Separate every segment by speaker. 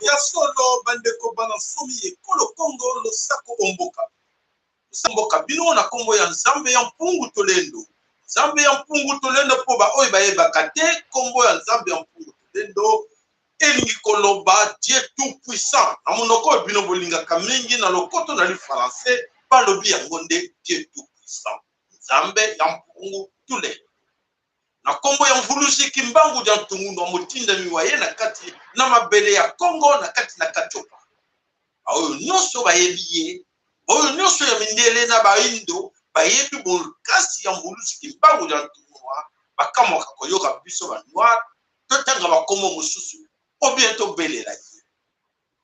Speaker 1: Ya solo bandeko bana nsomi ekolo Kongo losako o mboka mboka bino na kombo ya Nzambe ya mpungu tolendo Nzambe ya mpungu tolendo mpo ba oyo bayebaka te kombo ya Nzambe ya mpungu tolendo elingi koloba Dieu tout puissant na monoko oyo bino bolingaka mingi na lokoto na lifalanse balobi yango nde Dieu tout puissant Nzambe ya mpungu tulendo na kombo ya Mvuluzi Kimbangu dia Ntungundwa motindami wa ye na kati na mabele ya Kongo na kati na Katiopa. Baoyo nyonso bayebi ye, baoyo nyonso ya mindele na baindo bayebi bokasi ya Mvuluzi Kimbangu dia Ntungundwa, bakamwaka koyoka biso ba noir totanga bakombo mosusu ou bien tobelela ye.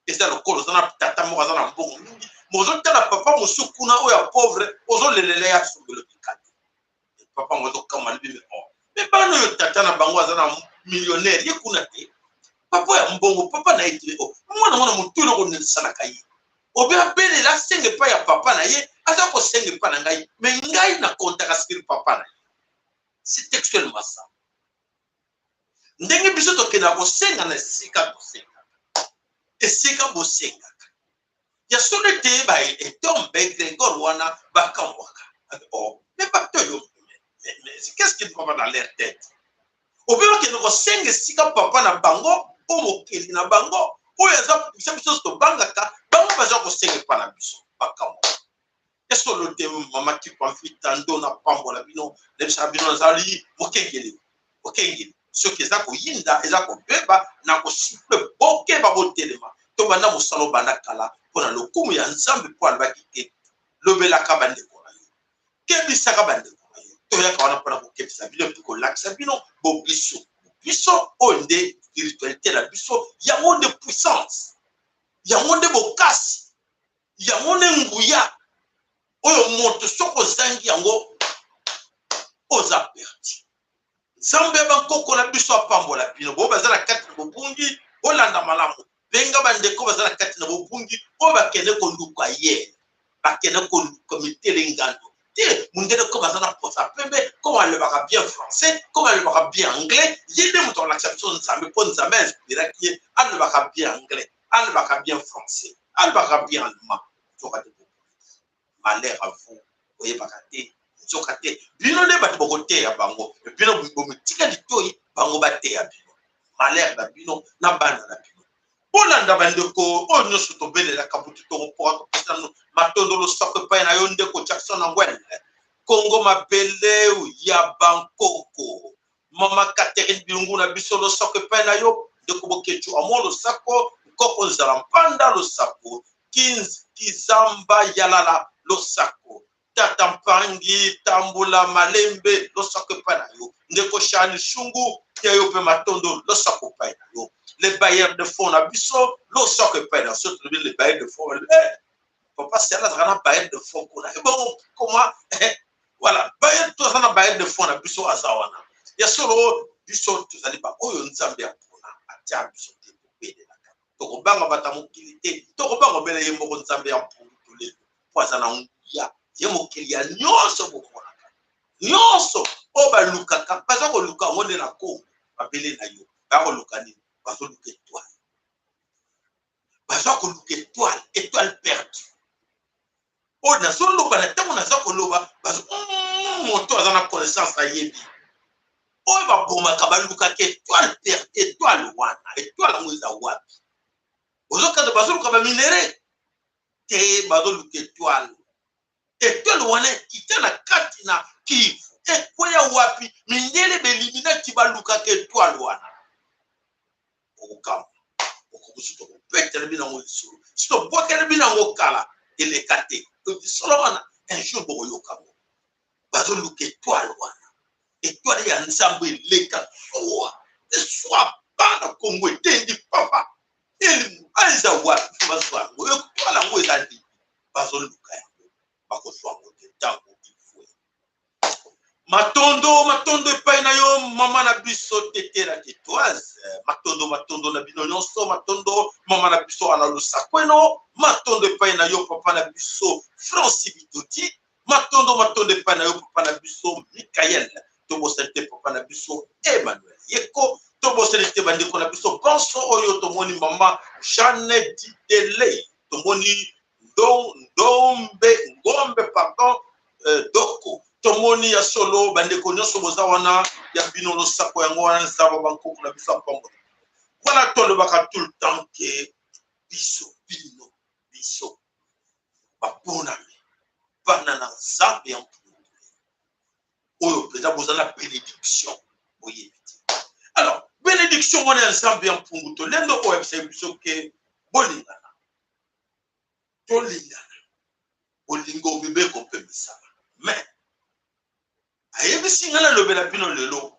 Speaker 1: Eza lokola oza na tata moko aza na mbongo mingi, mozotala papa mosusu kuna oyo ya pauvre, ozolelela ye asombelo mikate. Papa ngo azokamwa alobi me oh me bana oyo tata na bango aza na millionnaire ye kuna te papa ya mbongo papa na ye te oh mwana mwana motu eloko nini esalaka ye obe abelela asenga epai ya papa na ye aza kosenga epai na ngai me ngai na kontaka sur papa na ye. C'est textuellement ça. Ndenge biso tokendaka kosenga na esika tosengaka esika bosengaka ya solo ete ba etombe egregore wana bakamwaka. Oh, mais bato oyo, qu'est-ce qui ne va pas dans leur tête? Obe bakende kosenga esika papa na bango o mokeli na bango oyo aza biso biso tobangaka bango baza kosenga epa na biso bakamwaka. Ya solo te mama Kipa Mfita ndo na pambola bino nayebisaka bino nazali mokengeli mokengeli soki eza koyinda eza kobeba na kosiple bokeba botelema tobanda mosala obanda kala mpo na lokumu ya Nzambe mpo alobaki te lobelaka bandeko na yo kebisaka bandeko na yo toyaka wana mpona kokebisa bino mpe kolakisa bino bobiso biso oyo nde spiritualité na biso yango nde puissance yango nde bokasi yango nde nguya oyo moto soki ozangi yango oza perdu. Nzambe ya bankoko na biso apambola bino bo baza na kati na bobungi, bolanda malamu. Benga bandeko baza na kati na bobungi oyo bakende koluka ye, bakende koluka mitele ngando te. Mundele ko baza na posa pembe, ko alobaka bien français, ko alobaka bien anglais, ye nde moto akolakisa biso Nzambe mpo Nzambe inspiraki ye alobaka bien anglais, alobaka bien français, alobaka bien allemand. Nzoka te malheur à vous, boyebaka te nzoka te bino nde bato bokoteya bango, bino bomitika litoi bango bateya bino. Malheur na bino na bana na bino. Bolanda bandeko oyo nyonso tobelelaka butu tokopoka topesa matondo losako epai na yo ndeko Jackson Angwel Kongo mabele ya bankoko. Mama Catherine Bilungu na biso losako epai na yo ndeko Boketshu amo losako nkoko nzala mpanda losako Kizamba yalala losako tata mpangi tambola malembe losako epai na yo ndeko Charles Shungu ya yo mpe matondo losako epai na yo le bailleur de fonds na biso losako epai na yo. Soki tolobi le bailleur de fonds, papa Sela azalaka na bailleur de fonds kuna ebongo koma voilà bailleur toza na bailleur de fonds na biso aza wana ya solo. Biso tozali ba oyo Nzambe apona atia biso te tobelelaka tokobanga bato ya mokili te tokobanga obele ye moko Nzambe ya mpungu tolelo mpo aza na nguya ye mokili ya nyonso bomonaka nyonso oyo balukaka baza koluka yango nde na Kongo mabele na yo bakoluka nini bazoluka étoile baza koluka étoile étoile perdue oyo nazoloba na ntango naza koloba moto aza na connaissance ayebi oyo babomaka balukaka étoile perdue étoile wana étoile yango eza wapi ozokanda bazoluka baminere te bazoluka étoile étoile wana ekita na kati na Kivu ekweya wapi mindele beliminaki balukaka étoile wana okokamwa okomosusu tokobetela bino yango lisolo si tobwakela bino yango kala eleka te lisolo wana. Un jour bokoyoka ngo. Bazoluka etoile wana, etoile ya Nzambe eleka swa eswa bana Kongo etendi papa elimu eza wapi? Bazwa yango, etoile yango eza nini? Bazoluka yango, bakozwa yango te ntango ifue. Matondo, matondo epai na yo mama na biso Tete la Tetoise. Matondo, matondo na bino nyonso. Matondo mama na biso Ana Lusakweno. Matondo epai na yo papa na biso Francis Bitoti. Matondo, matondo epai na yo papa na biso Mikael. Tobosani te papa na biso Emmanuel Yeko. Tobosani te bandeko na biso banso oyo tomoni mama Jeanne Didele, tomoni Ndombe Ngombe, pardon, Doko, tomoni ya solo bandeko nyonso boza wana ya bino losako yango wana. Nzambe bankoko na biso apambola. Wana tolobaka tout le temps ke biso, bino, biso baponami bana na Nzambe ya mpungu oyo mpenza boza na bénédiction, boyebi te. Alors bénédiction wana ya Nzambe ya mpungu tolendo oyo ayebisaki biso ke bolingana, tolingana, bolingo mibeko mpe misala. Mais ayebisi ngai nalobela bino lelo,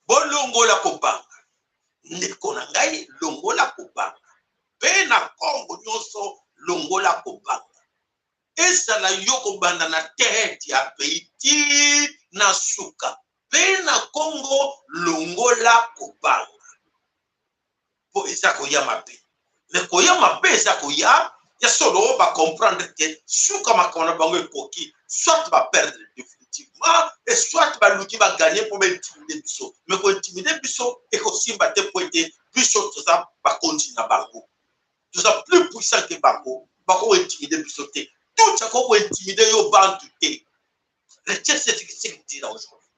Speaker 1: bolongola kobanga. Ndeko na ngai, longola kobanga. Mpe na Kongo nyonso, longola kobanga. Ezala yo kobanda na tete ya pays ti na suka, mpe na Kongo, longola kobanga, mpo eza koya mabe. Me koya mabe eza koya ya solo. Bacomprendre te suka makambo na bango ekoki, soit baperdre définitivement et soit baluki bagagner mpo baintimider biso. Me kointimider biso ekosimba te, po ete biso toza bakonzi na bango, toza plus puissant ke bango. Bakointimider biso te. Tout ako kointimider yo bantu te. Retiens ce que dit là aujourd'hui: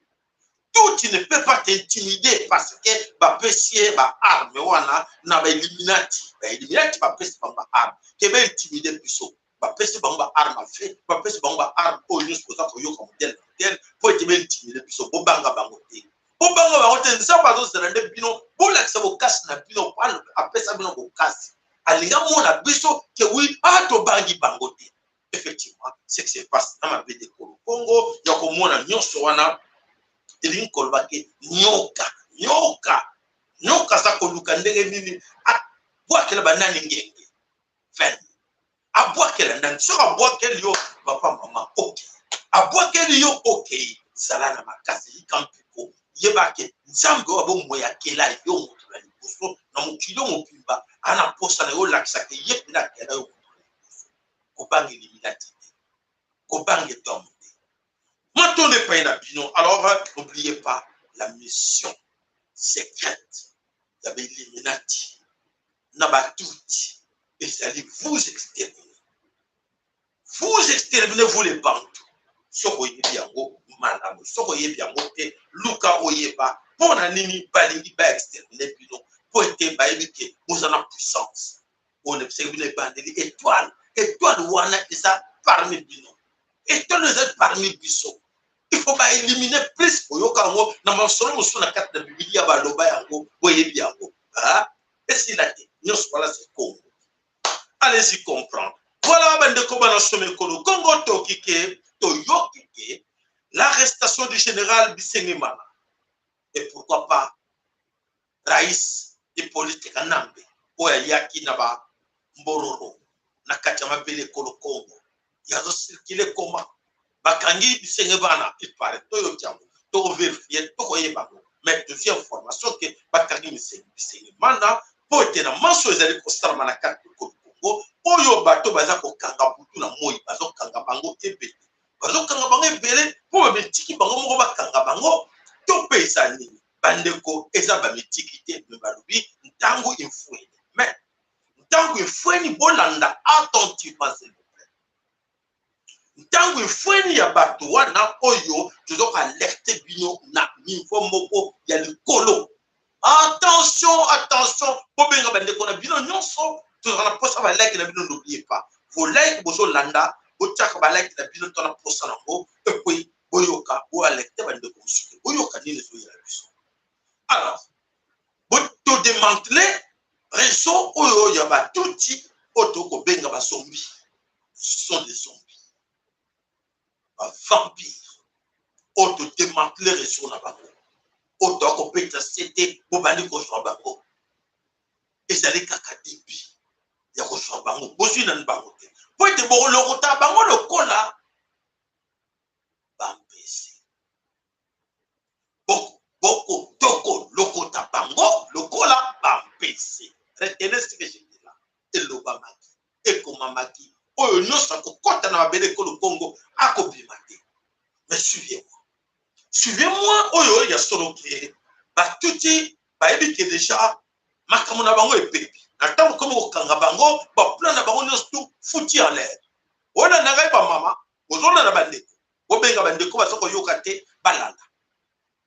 Speaker 1: tout ne peut pas t'intimider, parce que bapesi ye baarme wana na bailluminati. Bailluminati bapesi bango baarme ke baintimider biso. Bapesi bango baarme à feu, bapesi bango baarme oyo nyonso koza koyoka, modèle modèle, mpo ete baintimider biso. Bobanga bango te, bobanga bango te. Nzambe azozela nde bino bolakisa bokasi na bino. Apesa bino bokasi, alinga mona biso ke wi a tobangi bango te. Effectivement, ce qui se passe na mabe de Kongo ya komona nyonso wana elingi koloba ke nyoka, nyoka, nyoka aza koluka ndenge nini abwakela banani ngenge fen. Abwakela nani? Soki abwakeli yo, papa, mama, ok, abwakeli yo, ok, zala na makasi, yika mpiko. Yeba ke Nzambe oyo abomoi akela yo moto na liboso na mokili oyo mobimba, ana posa na yo olakisaka ye mpena akela yo moto na liboso. Kobanga eliminati te, kobanga etomo te. Matondo epai na bino. Alors n'oubliez pas la mission secrète ya bailluminati na batuti ezali vous exterminer, vous exterminer, vous les Bantu. Soki oyebi yango, malamu. Soki oyebi yango te, luka oyeba mpo na nini balingi baexterminer bino, mpo ete bayebi ke boza na puissance oyo nayebisaki bino ebandeli. Étoile, étoile wana eza parmi bino, étoile eza parmi biso. Il faut baéliminer plus. Koyoka yango na masolo mosusu na kati na Bibilia, baloba yango, boyebi yango, esila te. Nyonso wana c'est Congo, allez-y comprendre. Voilà, bandeko bana somekolo Congo, toki ke toyoki ke l'arrestation du général Bisengimana et pourquoi pas Raïs Hippolyte Kanambe oyo ayaki na bambororo na kati ya mabele ekolo Congo, yazocirculer koma bakangi bisenge bana. Ipare toyoki yango, tokovérifier, tokoyeba yango, mais tozwi information ke bakangi bisenge mana mpo ete na manso ezali kosalama na kati ekolo Congo oyo bato baza kokanga butu na moi, bazokanga bango ebele, bazokanga bango ebele mpo bamitiki bango moko bakanga bango to mpe eza nini, bandeko? Eza bamitiki te, me balobi ntango efweni. Mais ntango efweni, bolanda attentivement s'il vous plaît, ntango efweni ya bato wana oyo toza koalerter bino na niveau moko ya likolo. Attention, attention, bobenga bandeko na bino nyonso. Tozala na posa balike na bino. N'oubliez pas vos likes. Bozolanda, botiaka balike na bino to na posa nango. Et puis boyoka, boalerter bandeko mosusu, boyoka nini ezoyela biso. Alors todémanteler réseau oyo ya batuti oyo tokobenga bazombi. Ce sont des zombies. Ba vampire oyo todemantele réseau na bango, oyo toya kobeta sete, bobandi kozwa bango, ezali kaka début ya kozwa bango. Bozwi nanu bango te, mpo ete bokolokota bango lokola bampese. Boko toko lokota bango lokola bampese. Retenez ce que je dis là. Elobamaki, ekomamaki, oyo nyonso akokɔta na mabele ekolo Kongo akobima te. Mais suivez-moi, suivez-moi. Oyo ya solo ke batuti bayebi ke déjà makambo na bango ebebi na ntango komi kokanga bango, baplan na bango nyonso tout foutu en l'air. Olanda ngai, bamama, ozolanda, bandeko, bobenga bandeko baza koyoka te, balanda.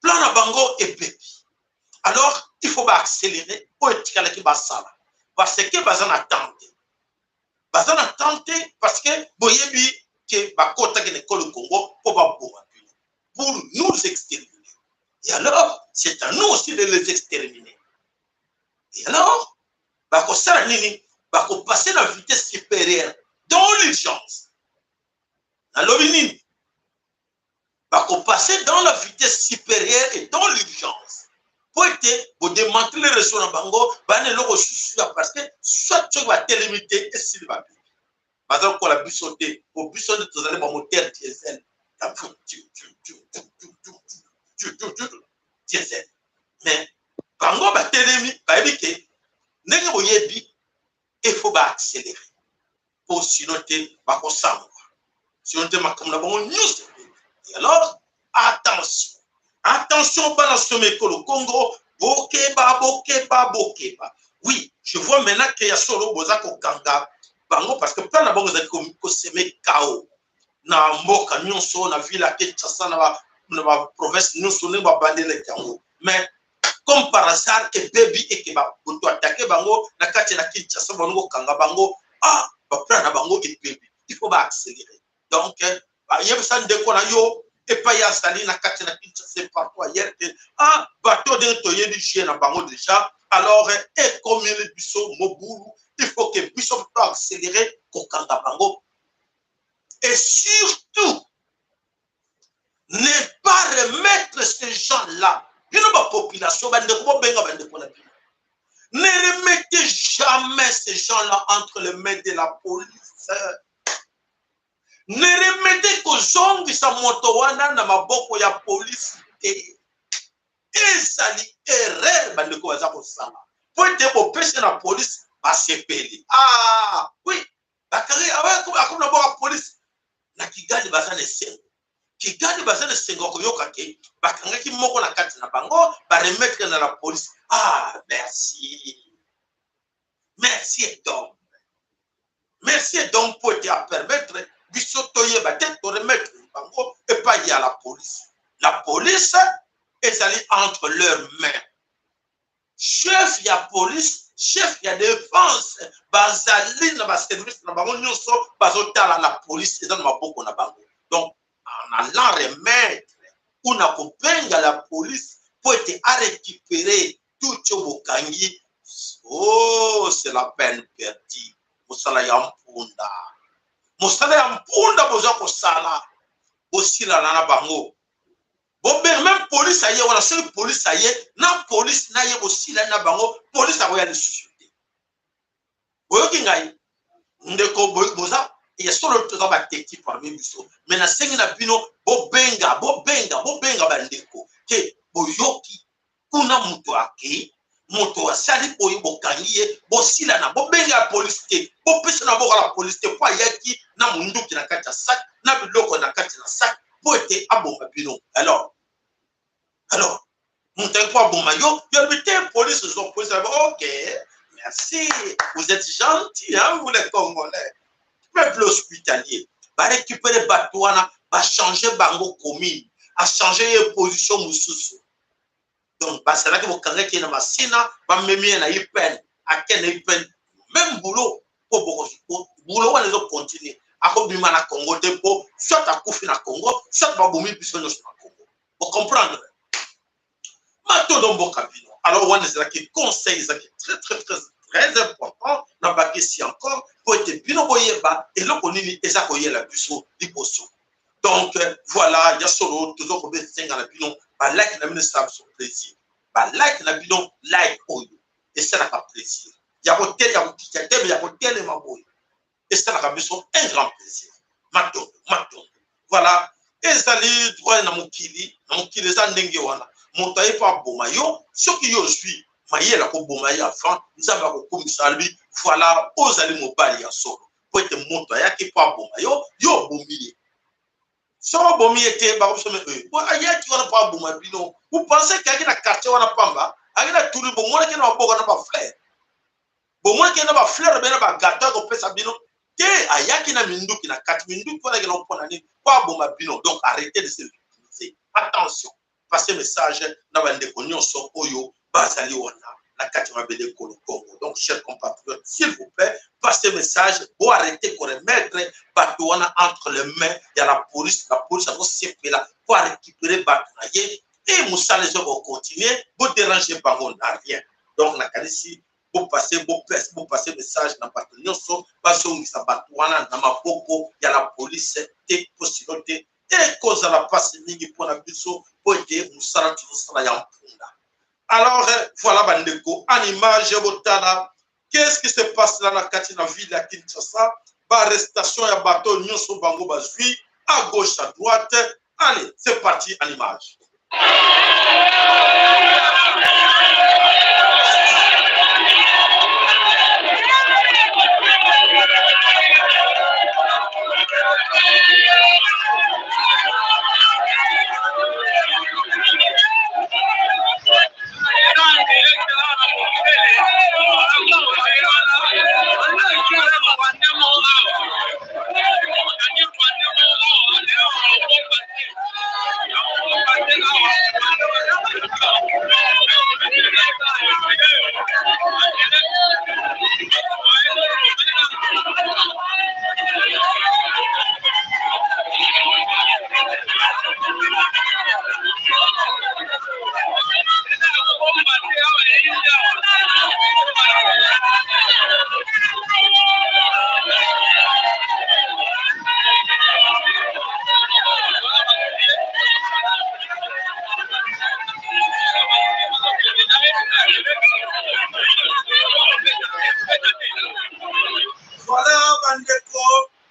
Speaker 1: Plan na bango ebebi, alors il faut baaccélérer oyo etikalaki basala, parce que baza na temps te, baza na temps te, parce que boyebi ke bakotaki na ekolo Congo mpo baboma bino, pour nous exterminer. Et alors c'est à nous aussi de les exterminer. Et alors bakosala nini? Bakopasser na vitesse supérieure dans l'urgence. Nalobi nini? Bakopasser dans la vitesse supérieure et dans l'urgence, po ete bodémanteler réseau na bango. Bana eloko susu ya, parce que soit soki batelemi te, esili, babibi. Baza lokola biso te, po biso nde tozali bamoteur diesel, diesel. Mais bango batelemi, bayebi ke ndenge boyebi, il faut baaccélérer, po sinon te bakosangwa, sinon te makambo na bango nyonso. Et alors attention, attention, bana soma ekolo Congo, bokeba, bokeba, bokeba. Oui, je vois maintenant ke ya solo boza kokanga bango, parce que plan na bango ezali kosemer chaos na mboka nyonso, na ville ya Kinshasa, na baprovince nyonso, ndenge babandelaki yango. Mais comme par hasard ebebi, eke boto attaquer bango na kati na Kinshasa, bango kokanga bango. Ah, baplan na bango ebebi, il faut baaccélérer. Donc bayebisa ndeko na yo epai azali na kati na Kinshasa, partout ailleurs, ke ah, bato ndenge toyebi jeu na bango déjà, alors ekomeli biso mobulu. Il faut que biso to accélérer kokanga bango et surtout ne pas remettre ces gens-là. Bino bapopulation, bandeko, bobenga bandeko na bino, ne remettez jamais ces gens-là entre les mains de la police. Ne remettez kozongisa moto wana na maboko ya polisi te, ezali erreur bandeko baza kosala, po ete bopesi na polisi, basepeli. Ah oui, bakangi, akomi na boka polisi na Kigali, baza na esengo. Kigali baza na esengo ya koyoka ke bakangaki moko na kati na bango, baremettre na la police. Ah, merci, merci edom, merci edom, mpo ete apermettre biso toyeba te, toremettre bango epai ya la police. La police ezali entre leurs mains. Chef ya police, chef ya défense, bazali na baservice na bango nyonso, bazotala. La police eza na maboko na bango. Donc en allant remettre ou na kobenga la police mpo ete arécupérer tout oyo bokangi, oh, c'est la peine perdue. Mosala ya mpunda, mosala ya mpunda boza kosala. Bosilana na bango, bobenga même police aye wana. Soki police aye na police na ye, bosilani na bango, police akoya lisusu te. Boyoki ngai, ndeko? Boza ya solo, toza bateti parmi biso, mais nasengi na bino, bobenga, bobenga, bobenga bandeko ke boyoki kuna moto akei, moto asali boye, bokangi ye, bosilana. Bobenga ya polisi te, bopesa na boka la polisi te, mpo ayaki na monduki na kati ya sac, na biloko na kati na sac, mpo ete aboma bino. Alors moto ayaki mpo aboma yo, yo alobi te polisi, ozwa polisi. Ok, merci, vous êtes gentil, hein, vous les Congolais. Peuple hospitalier, barécupérer bato wana, bachange bango commune, achange ye position mosusu. Donc basalaki, bokangaki ye na Masina, bamemi ye na IPN, ake na IPN, même boulot, mpo boulot wana ezocontinuer. Akobima na Congo te, mpo soit akufi na Congo, soit babomi biso nyonso na Congo. Bocomprendre? Matondo mboka bino. Alors wana ezalaki conseil, ezalaki très très très très important. Na bakisi encore mpo ete bino boyeba eloko nini eza koyela biso liboso. Donc voilà, ya solo tozo kobesenga na bino ba like na bino esala biso plaisir. Ba like na bino, like oyo esalaka plaisir ya kote ya kokita te, ya kotelema boye esalaka biso un grand plaisir. Matondo, matondo. Voilà, ezali droit na mokili, na mokili eza ndenge wana. Moto aye mpo aboma yo, soki yo ozwi mayele akoboma ye avant, Nzambe akokumisa, alobi voilà, ozali mobali ya solo, mpo ete moto ayaki mpo aboma yo, yo obomi ye. Soki obomi ye te, bakobiso me oyo ayaki wana mpo aboma bino. Vous pensez que ayaki na quartier wana pamba? Ayaki na tuli, bomonaki na maboko na ba fleurs, bomonaki na ba fleurs be na ba gâteau akopesa bino te. Ayaki na minduki na kati, minduki wana akenda mpona nini? Mpo aboma bino. Donc arrêtez de se victimiser, attention. Passer message na bandeko nyonso oyo bazali wana na kati ya mabele ekolo Congo. Donc chers compatriotes, s'il vous plaît, passez message, bo arrêter ko remettre bato wana entre les mains ya la police. La police azosepela po arécupérer bato na ye e mosala eza kocontinue, bodéranger bango na rien. Donc nakanisi bopase bopese bopase message na bato nyonso, bazongisa bato wana na maboko ya la police te, po sino te ekozala mpasi mingi mpona biso, po ete mosala tozosala ya mpunda. Alors voilà bandeko, en image botala qu'est-ce qui se passe là na kati na ville ya Kinshasa. Baarrestation ya bato nyonso bango bazwi à gauche, à droite. Allez, c'est parti, en image. Voilà, bandeko,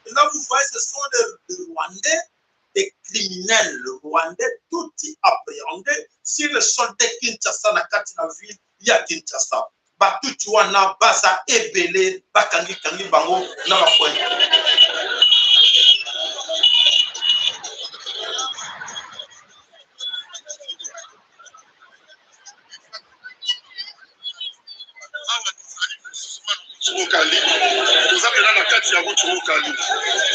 Speaker 1: là vous voyez, ce sont des Rwandais, des criminels rwandais, tout appréhendés sur le sol de Kinshasa, na kati na ville ya Kinshasa. Batuti wana baza ebele, bakangi-kangi bango na bapoint.
Speaker 2: Mokali, toza mpena na kati ya route Mokali.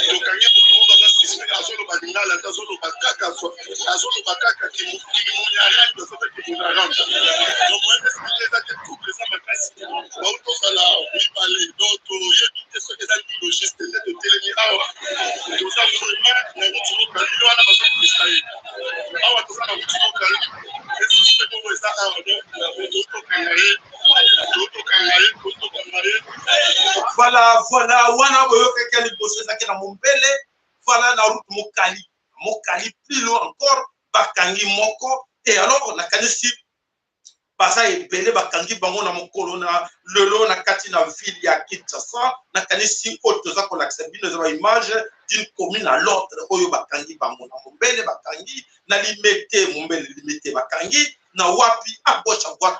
Speaker 2: Tokangi moto moko aza suspect, azoloba lingala te, azoloba kaka, azoloba kaka kimunyarwanda, azoba kimunyarwanda. Donc moyen expliquer eza te, trouble eza makasi, bauti tozala mibale, donc toyebi te soki eza nini logiste. Nde totelemi awa, toza vraiment na route Mokali wana, bazobimisa ye awa. Toza na route Mokali, suspect moko eza awa, donc tokokanga ye, tokokanga ye, tokokanga ye.
Speaker 1: Voilà, wana boyokaki ya liboso ezalaki na Mombele. Voilà, na route Mokali, Mokali plus loin encore, bakangi moko. Et alors nakanisi baza ebele, bakangi bango na mokolo na lelo na kati na ville ya Kinshasa. Nakanisi oyo toza kolakisa bino eza baimage d'une commune à l'autre oyo bakangi bango na Mombele, bakangi na Limete, Mombele, Limete, bakangi na wapi, à gauche, à droite.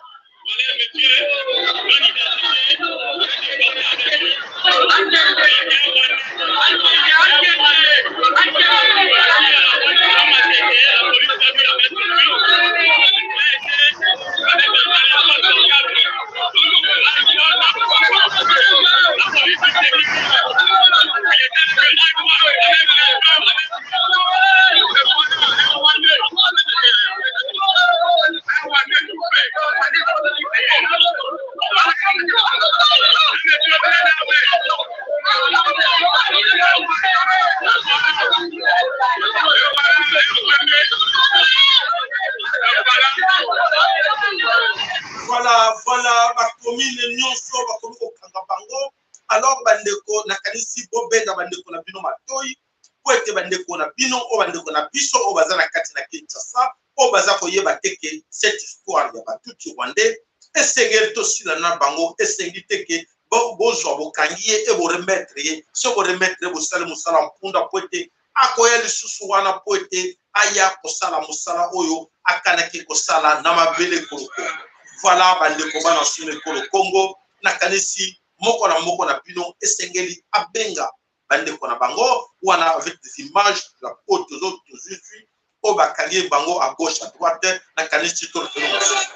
Speaker 1: Voilà, bacommune nyonso bakomi kokanga bango. Alors bandeko, nakanisi bobenda bandeko na bino matoi. mpo ete bandeko na bino oyo, bandeko na biso oyo baza na kati na Kinshasa, oyo baza koyeba te ke cette histoire ya Batutsi rwandais esengeli tosila na bango. Esengi te ke bozwa, bokangi ye e boremettre ye. So boremettre ye, bosali mosala mpunda, mpo ete akoya lisusu wana mpo ete aya kosala mosala oyo akanaki kosala na mabele ekolo Kongo. Voilà, bandeko bana sino ekolo Kongo, nakanisi moko na moko na bino esengeli abenga bandeko na bango wana avec des images la oyo tozo tozwi oyo bakangi bango à gauche, à droite. Nakanisi tolokelo mosusu.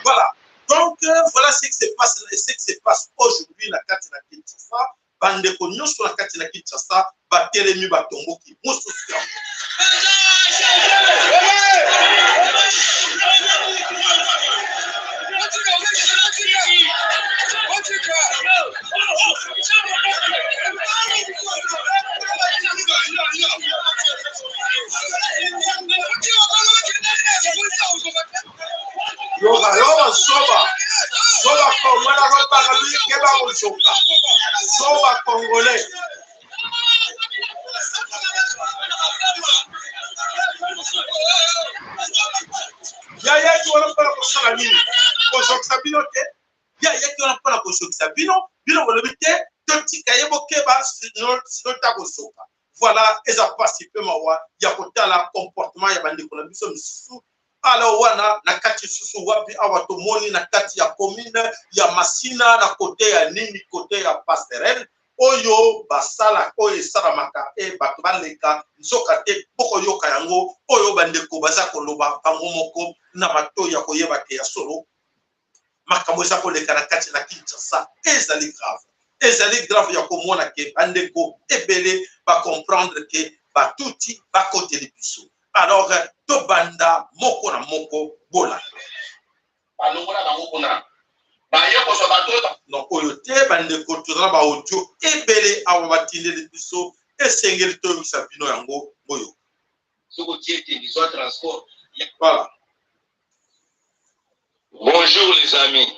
Speaker 1: Voilà. Donc, voilà ce qui se passe, ce qui se passe aujourd'hui na kati na Kinshasa. Bandeko nyonso na kati na Kinshasa batelemi, batomboki mosusu yango. Yoka, yoka, soba. Soba Congolais akobanga bikeba kozoka. Soba Congolais. Yayaki wana mpona kosala nini? Kozokisa bino te. Yayaki wana mpona kozokisa bino. Bino bolobi te, totika ye, bokeba, sino ta kozoka. Voilà, eza mpasi mpe mawa ya kotala comportement ya bandeko na biso misusu. Alors wana na kati lisusu wapi? Awa tomoni na kati ya commune ya Masina, na kote ya nini, kote ya passerelle oyo basala, oyo esalamaka e bato baleka, nzoka te bokoyoka yango oyo bandeko baza koloba bango moko na matoi ya koyeba ke ya solo makambo eza koleka na kati na Kinshasa ezali grave. Ezali grave ya komona ke bandeko ebele bacomprendre ke Batuti bakoteli biso. Alors tobanda moko na moko, bolanda.
Speaker 3: Balongola bango kuna, baye kozwa bato oyo.
Speaker 1: Non, oyo te. Bandeko, toza na baaudio ebele awa batindeli biso, esengeli toyokisa bino yango oyo.
Speaker 3: Soki otie etengi, zwa transport.
Speaker 1: Voilà.
Speaker 3: Bonjour les amis.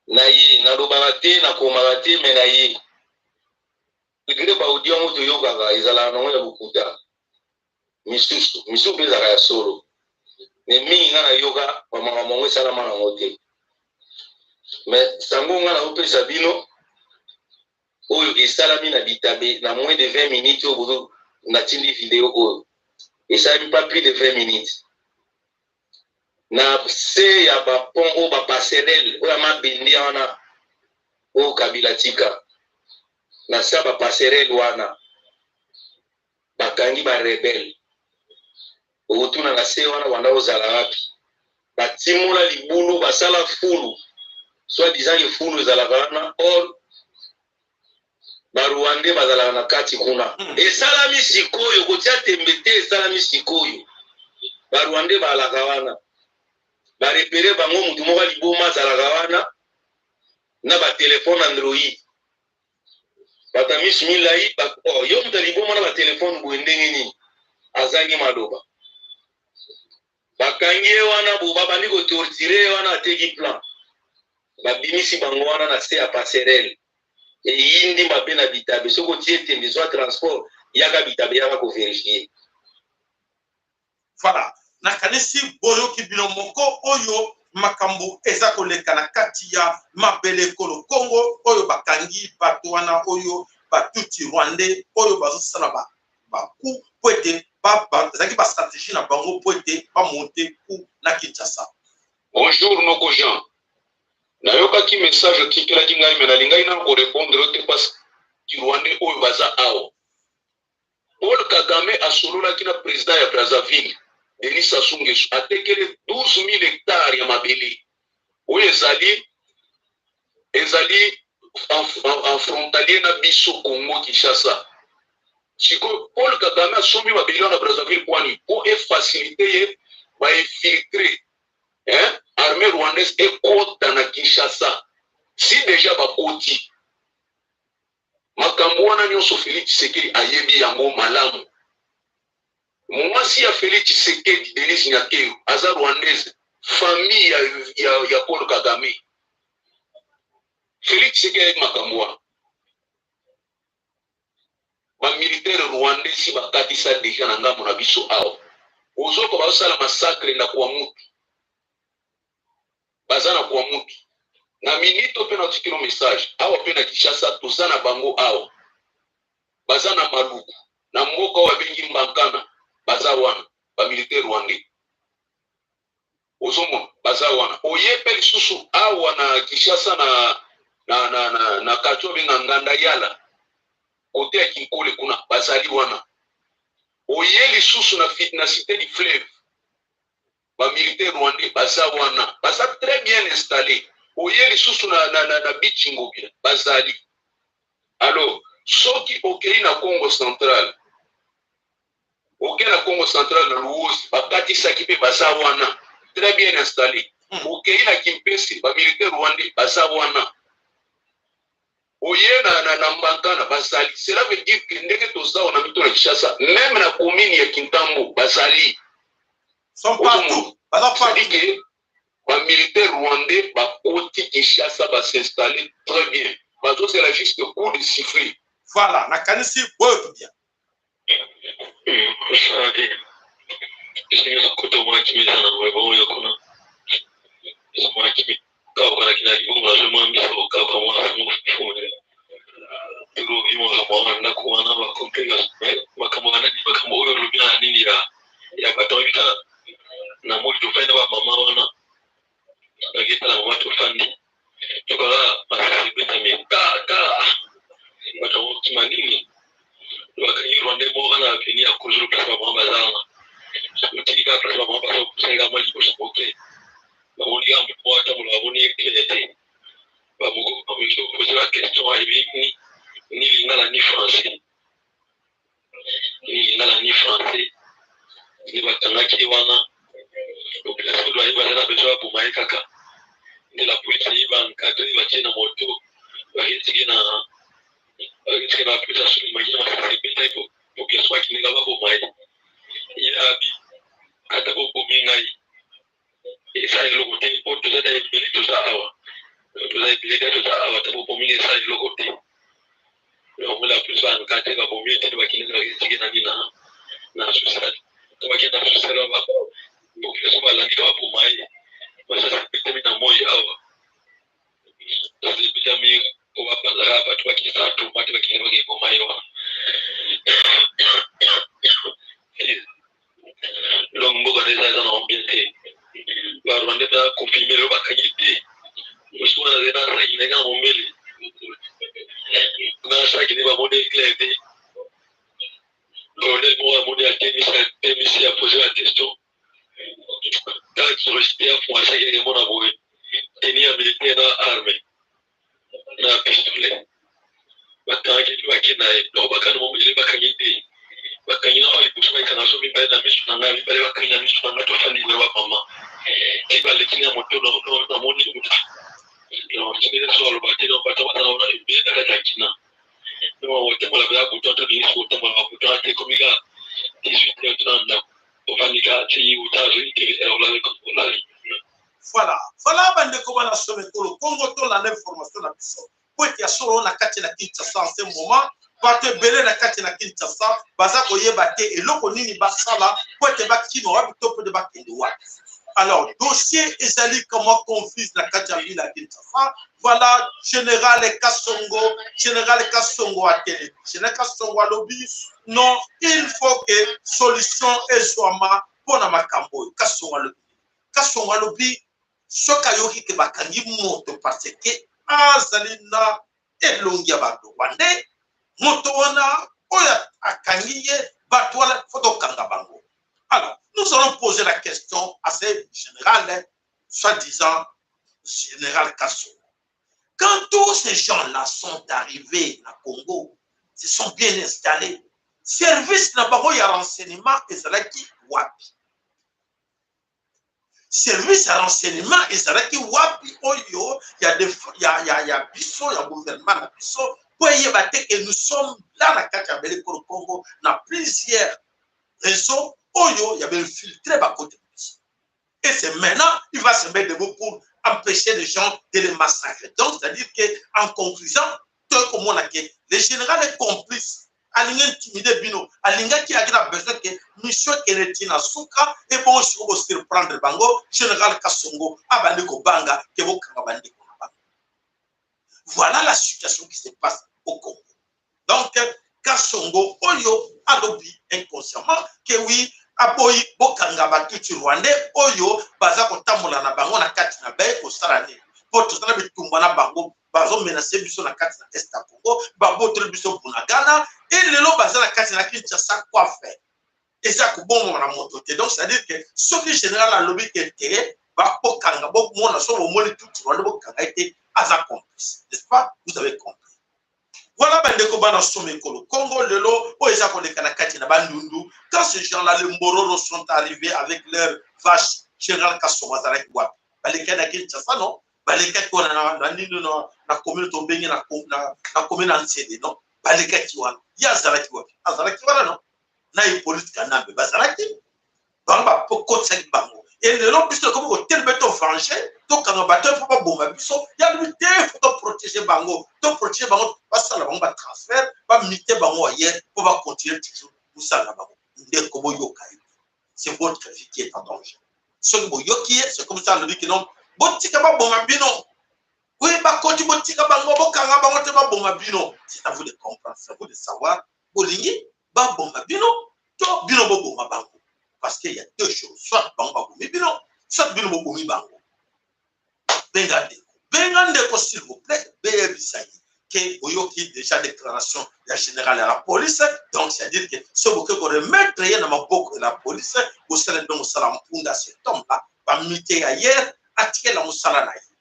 Speaker 3: Na ye nalobaka te, nakomaka te, me na ye malgré baaudio yango toyokaka ezalaka nango ya lokuta, misusu misusu mpe ezalaka ya solo, me mingi nga nayoka bamakambo yango esalama nango te. Me sango nga naopesa bino oyo esalami na Bitabe na moins de 20 minutes oyo bozo natindi video oyo esalami pas plus de 20 minutes na se ya bapont oyo, bapasserelle oyo ya mabende wana oyo Kabila tika. Na se ya bapasserelle wana bakangi barebelles. Okotuna na se wana banda kozala wapi? Batimola libulu, basala fulu, soit disant ke fulu ezalaka wana, or Barwandais bazalaka na kati kuna. Esalami sikoyo, kotia tembe te, esalami sikoyo. Barwandais bazalaka wana, barepérer bango. Motu moko liboma azalaka wana na batelefone Android. Bato ya misu milai, oh, yo moto ya liboma na batelefone boye ndenge nini? Azangi maloba. Bakangi ye wana, bo babandi kotorturer ye wana, ateki plan. Babimisi bango wana na se ya passerelle. Eyindi mabe na Bitabe. Soki otie tembe, zwa transport, yaka Bitabe, yaka kovérifier.
Speaker 1: Voilà, nakanisi boyoki bino moko oyo makambo eza koleka na kati ya mabele ekolo Kongo, oyo bakangi bato wana oyo Batuti rwandais oyo bazosala bacoup po ete ezalaki bastratégie na bango po ete bamonter coup na Kinshasa.
Speaker 4: Bonjour noko Jean. Nayokaki message otikelaki ngai, me nalingai nano korépondre yo te parce Rwandais oyo baza awa, Paul Kagame asololaki na président ya Brazzaville, Denis Sassou Nguesso, atekele 12 000 hectares ya mabele oyo ezali en frontalier na biso Congo Kinshasa. Sikoyo Paul Kagame asombi mabele wana Brazzaville kwani mpo efaciliter ye bainfiltrer, hein? Armée rwandaise ekota na Kinshasa. Si déjà bakoti Makambo wana nyonso Felix Tshisekedi ayebi yango malamu. Mwasi ya Felix Tshisekedi, Denise Nyakeru, aza rwandaise, famille ya Paul Kagame. Felix Tshisekedi ayebi makambo wana. Ba militaires rwandais si bakatisa dejà na ngambo na biso awa. Ozoka bazosala massacre na Kwamutu. Baza na Kwamutu. Na minute oyo pe natikino message. Awa pe na Kinshasa toza na bango awa. Baza na Maluku. Na mboka oyo babengi Mbankana. Baza wana. Ba militaires rwandais. Ozomona baza wana. Oye pe lisusu awa na Kinshasa na quartier babenga Nganda Yala. Kote ya Kinkole kuna bazali wana. Oye lisusu na cité du fleuve. Ba militaires rwandais baza wana. Baza très bien installé. Oye lisusu na Beach Ngobila bazali. Alors soki okei na Congo central, okei na Congo central na Luozi, bakatisaki pe baza wana, très bien installé. Okei na Kimpese, ba militaires rwandais baza wana. Oye na Mbankana bazali. Cela veut dire que ndenge toza wana mito na Kinshasa, même na commune ya Kintambo bazali.
Speaker 1: Sont partout. Baza partout.
Speaker 4: C'est-à-dire que ba militaires rwandais bakoti Kinshasa ba s'installer très bien. Bazozela juste coup de sifflet.
Speaker 1: Voilà, nakanisi boyo bien.
Speaker 5: Osala te kota mwa kimia eza na bongo yo kuna mwa kimia kaukanaki na libongo nazwi mwa miso kauka mwa sango fufu elobi makambo wana ndako wana bakomplika makambo ya nani makambo oyo olobi na nini ya bato oyebi kaka na moi tofandi na bamama wana naketala mama tofandi tokaka masasi ebetami kaka bato yango kima nini bakangi rwandais moko na avenue ya kozulu place bamama baza wana otiki kaka place bamama baza kosaleka mwa liboso moke bamoni kaka moto moko atambola bamoni ye clair te bamoko bamoki kopose ba question ayebi ni lingala ni français ni lingala ni français nde bakangaki ye wana population oyo baye baza na besoin baboma ye kaka nde la police ye ba encadre batie na moto baketike na baketike na police asolimaki na masasi ebetaki population bakendeka baboma ye ye abi ata bobomi ngai eza eloko te po toza na ebele toza awa toza ebele te toza awa ata bobomi ngai eza eloko te donc la police ba encadre babomi ye te bakendeka baketike na nini na social to bakende na social population balandi baboma ye masasi ebetami na moi awa masasi ebetami po bapanzaka bato bakisa tomate bakende bakeboma ye wana donc mboka na eza na bien te barwandais mpe confirme lelo bakangi te mosu wana azali na saki na kaka mombele na saki nde bamoni clair te colonel moko amoni atemisi apose ba question kaka curiosité afungwa saki akemona boye tenue ya militaire na arme na pistolet bakangaki mpe bakenda ye donc bakani mombele bakangi te bakangi na liboso bakanga so mibale na miso na ngai mibale bakangi na miso na ngai tofandi boye bamama ti baleki na moto namoni so aloba te bato bazala wana ebele na kati ya kina otambola mpenza butu ata olingi soki otambola babutu wana te ekomi kaka 18 heures tona ndako ofandi kaka ti uta azwi te olali olali.
Speaker 1: Voilà, voilà bandeko bana solo ekolo Congo tolanda information na biso po ete ya solo na kati na Kinshasa en ce moment bato ebele na kati na Kinshasa baza koyeba te eloko nini basala po ete bakima wapi to po ete bakende wapi. Alors dossier ezali kamwa confuse na kati ya ville ya Kinshasa. Voilà général Kasongo, général Kasongo atelemi. Général Kasongo alobi non, il faut que solution ezwama mpo na makambo oyo. Kasongo alobi Kasongo alobi soki ayoki ke bakangi moto parce que azali na elongi ya bato rwandais, moto wana oyo akangi ye bato wana faut tokanga bango. Alors nous allons poser la question à ce général, soi-disant général Kasongo. Quand tous ces gens-là sont arrivés na Congo, se sont bien installés, service na bango ya renseignement ezalaki wapi? Service ya renseignement ezalaki wapi oyo ya biso ya gouvernement na biso mpo eyeba te ke nous sommes là na kati ya mabele ekolo Congo na plusieurs réseaux oyo ya bainfiltre bakote biso. Et c'est maintenant il va se mettre debout pour empêcher les gens de les massacrer. Donc c'est-à-dire que en conclusion, tokomona ke le général est complice, alingi intimide bino, alingaki aki na besoin ke mission ekende ti na suka, ebongo siko bosurprendre bango. Général Kasongo abandi kobanga ke bokanga bandeko na bango. Voilà la situation qui se passe au Congo. Donc Kasongo oyo alobi inconsciemment ke oui, aboyi bokanga batutsi rwandais oyo baza kotambola na bango na kati na baye kosala nini, mpo toza na bitumba na bango, bazomenace biso na kati na est ya Congo, babotoli biso Bunagana e lelo baza na kati na Kinshasa. Quoi faire? Eza kobongama na moto te. Donc c'est à dire que soki général alobi ke te, bakokanga, bomona so bomoni tutsi rwandais, bokanga ye te, aza complice, n'est-ce pas? Vous avez compris. Voilà, bandeko bana soma ekolo Congo, lelo oyo eza koleka na kati na Bandundu, quand ces gens là, les Mbororo, sont arrivés avec leur vache, général Kasongo azalaki wapi? Balekaki na Kinshasa, non? Balekaki wana na nini, na commune tobengi na commune ya Nsele, non? Balekaki wana, ye azalaki wapi? Azalaki wana, non? Na Hippolyte Kanambe bazalaki, bango bakotisaki bango. E lelo biso tokomi kotelema, tovange, tokanga bato mpo baboma biso. Ya lobi te, fo toprotege bango, toprotege bango, basala bango batransfert, bamite bango ailleurs mpo bacontinue toujours mosala na bango. Ndeko, boyoka ye, c'est votre vie qui est en danger. Soki boyoki ye, c'est comme ça alobi ke non, botika baboma bino. Oui, bakoti, botika bango, bokanga bango te, baboma bino. C'est à vous de comprendre, c'est à vous de savoir bolingi baboma bino to bino boboma bango, parce que y a deux choses: soit bango babomi bino, soit bino bobomi bango. Benga ndeko, benga ndeko, s'il vous plaît, beyebisa ye ke oyoki déjà déclaration ya général ya la police. Donc c'est à dire que soki bokoki koremettre ye na maboko ya la police, bosala ndongo osala mpunda. Cet homme là, bamite ya hier, atikela mosala na ye,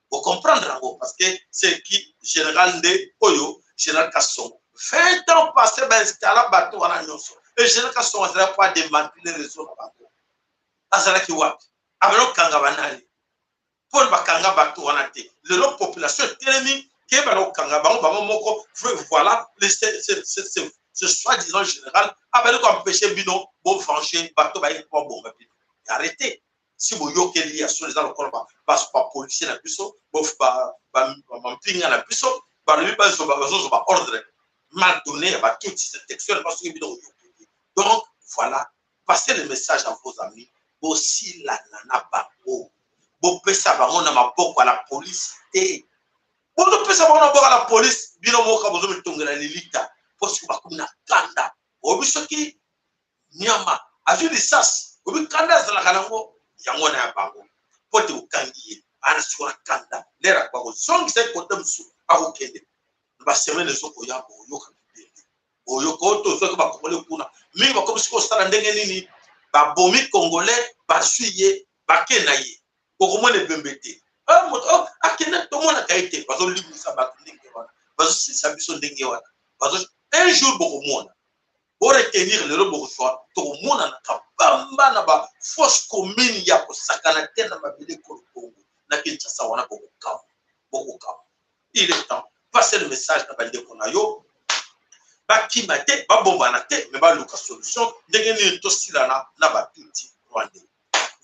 Speaker 1: bocomprendre yango, parce que c'est qui général nde oyo général Kasongo, 20 ans passé, bainstalla bato wana nyonso. E général Kasongo azalaki po adémanteler réseau na bango, azalaki wapi? Abandi kokanga banani? Mpona bakanga bato wana te, lelo population etelemi ke bana kokanga bango bango moko. Voilà, ce soi-disant général abandi koempêche bino bovange bato bayeki mpo babonga bino. Arrêté. Si boyokeli ya solo, eza lokola bapolicier na biso, bampinga na biso, balobi bazozwa ordre mal donné ya batutsi textuel, soki bino boyokeli. Donc voilà, passez le message à vos amis, bosilana na bango, bopesa bango na maboko ya la police te. Bozopesa bango na maboko ya la police, bino moko bozomitongela lilita, mpo soki bakomi na kanda, oyebi soki nyama azwi lisasi, oyebi kanda azalaka nango, yango wana ya bango, mpo te okangi ye ana siko na kanda lere bakozongisa ye kote mosusu, akokende na basemaine ezokoya, boyoka bibende, boyoka oyo tozwaki bakongole kuna mingi, bakomi sikoyo kosala ndenge nini? Babomi Congolais, bazwi ye, bake na ye, okomona ebembe te, moto akende, tomonaka ye te. Bazolimwisa bato ndenge wana, bazosilisa biso ndenge wana. Un jour bokomona, boretenir lelo, bokozwa, tokomonana kabamba na bafosse commune ya kosakana te na mabele ekolo Kongo na Kinshasa wana. Bokokamwa, bokokamwa. Il est temps, passer le message na bandeko na yo, bakima te, babombana te, me baluka solution ndenge nini tosilana na batutsi rwandais.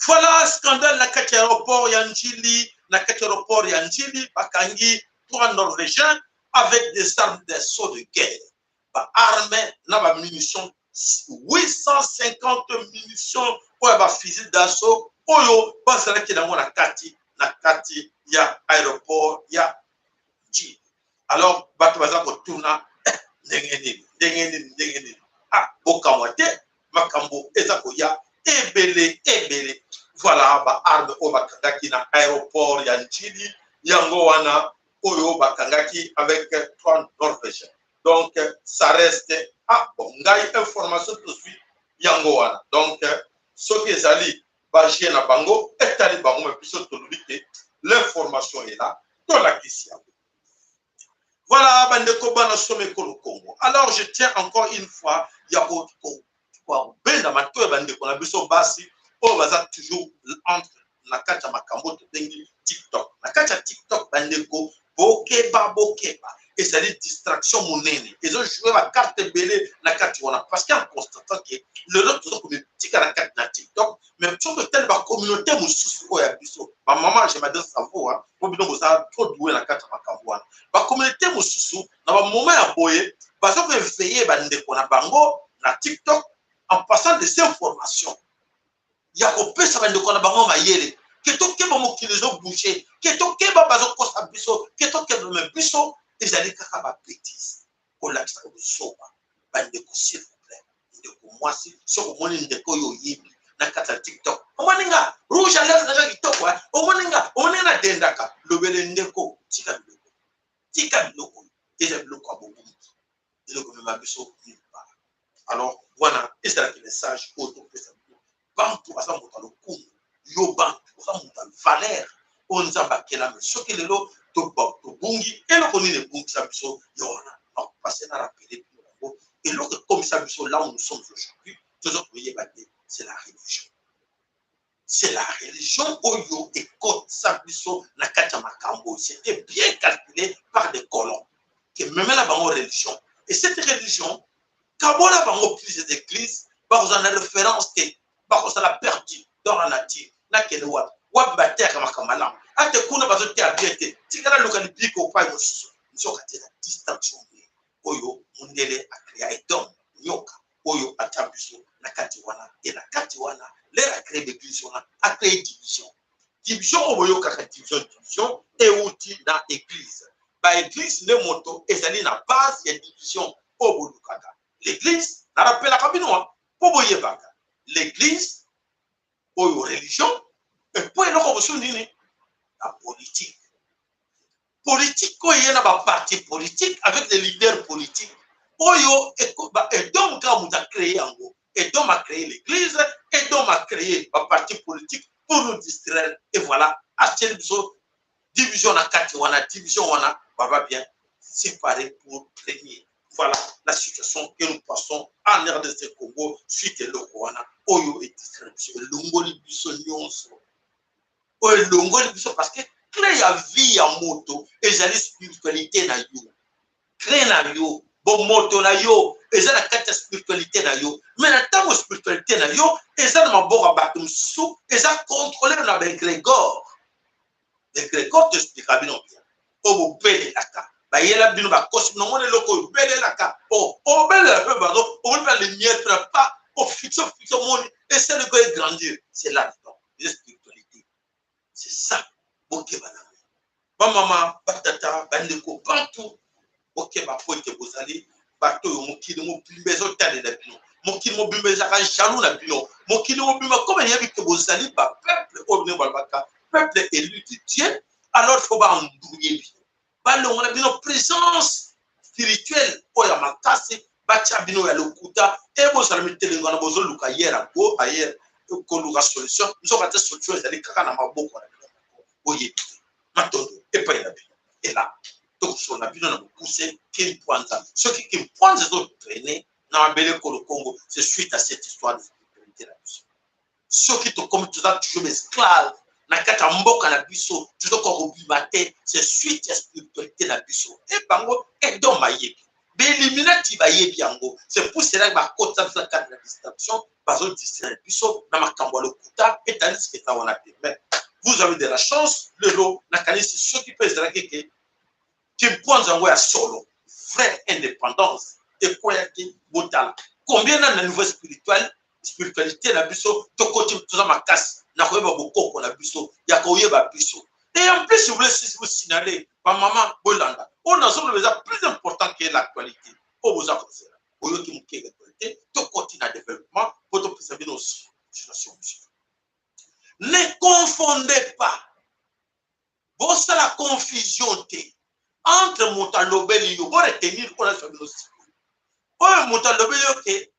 Speaker 1: Voilà, scandale na kati ya aéroport ya Njili. Na kati ya aéroport ya Njili, bakangi trois Norvégiens avec des armes d'assaut de guerre, baarme na bamunition, 850 munitions oyo ya bafusil d'assaut oyo bazalaki nango na kati ya aéroport ya Njili. Alors bato baza kotuna ndenge nini, ndenge nini, ndenge nini? Ah, bokamwa te, makambo eza koya ebele ebele. Voilà, baarme oyo bakangaki na aéroport ya Njili, yango wana oyo bakangaki avec trois Norvégiens. Donc ça reste, ah bon, ngai information tozwi yango wana. Donc soki ezali baje na bango, etali bango, me biso tolobi te, l'information est là, tolakisi yango. Voilà, bandeko bana soma ekolo Congo. Alors je tiens encore une fois ya kobenda matoyi ya bandeko na biso basi oyo baza toujours entre na kati ya makambo tobengi TikTok. Na kati ya TikTok, bandeko, bokeba, bokeba. Ezali distraction monene, ezojoue bacarte ebele na kati wana, parce que en constatant ke lelo toza komitika na kati na TikTok, mais soki totali bacommunauté mosusu oyo ya biso bamama, je m'adresse à vous po bino boza trop doué na kati ya makambo wana. Bacommunauté mosusu na bamoment ya boye baza koéveiller bandeko na bango na TikTok en passant des informations ya kopesa bandeko na bango mayele ke tokeba, mokili ezobouge, ke tokeba, bazokosa biso, ke tokeba. Me biso ezali kaka babêtises, kolakisa kozoba. Bandeko, s'il vous plaît, ndeko mwasi, soki omoni ndeko oyo oyebi na kati ya TikTok, omoni nga rouge à lèvre nanga kitoko, omoni nga, omoni nga nadendaka, lobele: "Ndeko, tika biloko, tika biloko, eza biloko ya bobungi, eloko mema biso nulle part." Alors wana ezalaki message oyo topesa bino. Bantu aza moto ya lokumu, yo bantu oza moto ya valeur oyo Nzambe akelami. Soki lelo tobungi, eloko nini ebungisa biso? Yo wana nakopase na rappeler bino yango. Eloko ekomisa biso là où nous sommes aujourd'hui, toza koyeba te, c'est la religion. C'est la religion oyo ekotisa biso na kati ya makambo. C'était bien calculé par des colons ke memela bango religion, et cette religion kabola bango plusieurs églises, bakozala na référence te, bakozala perdu dans la nature. Nakende wapi? Wapi bateyaka makambo malamu? Ate kuna bazoteya bien te, tikala luka libiko opai mosusu. Nzoka te na distinction oyo mondele acréa Edom, nyoka oyo atia biso na kati wana. E na kati wana, l'heure acréé baeglise wana, acréé division. Division oyo boyokaka, division, division euti na église. Baeglise nde moto ezali na base ya division oyo bolukaka. L'église, narapelaka bino mpo boyebaka, l'église oyo religion epo eloko mosusu nini? La politique. Politique oyo eye na baparti politique avec des leaders politiques oyo Edom kaka moto acréé yango. Edom a créé l'église, Edom a créé baparti politique pour nous distraire, et voilà, atieli biso division na kati wana. Division wana baba bien séparé pour régner. Voilà la situation que nous passons en RDC Congo suite eloko wana oyo edistraire biso, elongoli biso nyonso oyo elongoli biso, parce que clé ya vie ya moto ezali spiritualité na yo. Clé na yo, bomoto na yo eza na kati ya spiritualité na yo. Mais na ntango spiritualité na yo eza na maboko ya bato mosusu, eza contrôlé na baégrégore. Égrégore, toexplika bino bien, oyo bobelelaka, bayela bino, bakosi bino. Omoni eloko oyo obelelaka, obelela mpe bazo, omoni mpe lumière mpe na pa ofixe, ofixe, omoni esali ko egrandir. C'est là dedans eza spiritualité, c'est ça. Bokeba nango, bamama, batata, bandeko bantu, bokeba po ete bozali bato oyo mokili mobimba ezotalela bino. Mokili mobimba ezalaka jaloux na bino. Mokili mobimba comme eyebi ke bozali bapeuple oyo bino balobaka peuple élu de Dieu, alors faut baembrouiller bino, balongola bino présence spirituelle oyo ya makasi, batia bino ya lokuta e bozala mitelengano. Bozoluka hier ago ayer koluka solution, nzoka te solution ezali kaka na maboko na bino moko, boyebi te. Matondo epai na bino. Ela tokosolola na bino na mokuse. Kimpwanza, soki kimpwanza ezotraîner na mabele kolo Congo, c'est suite à cette histoire de spiritualité na biso. Soki tokomi, toza toujours baesclave na kati ya mboka na biso, tozokoka kobima te, c'est suite ya spiritualité na biso. E bango Edom bayebi, bailluminati bayebi yango. C'est pour cela bakotisa biso na kati na distraction, bazodistraire biso na makambo ya lokuta etandisi eza wana te. Mais vous avez de la chance lelo. Nakanisi soki mpe ezalaki ke kimpwanza yango ya solo, vraie indépendance ekweyaki, botala combien na niveau spirituel, spiritualité na biso tokoti, toza makasi na koyeba bokoko na biso, ya koyeba biso. Et en plus, je voulais vous signaler, bamama, bolanda oyo nazoloba, eza plus important que l'actualité oyo boza kozela. Oyoki moke actualité, tokoti na développement po topesa bino situation mosusu. Ne confondez pas, bosala confusion te entre moto alobeli yo, boretenir oyo nazoba bino sikoyo, oyo moto alobeli yo ke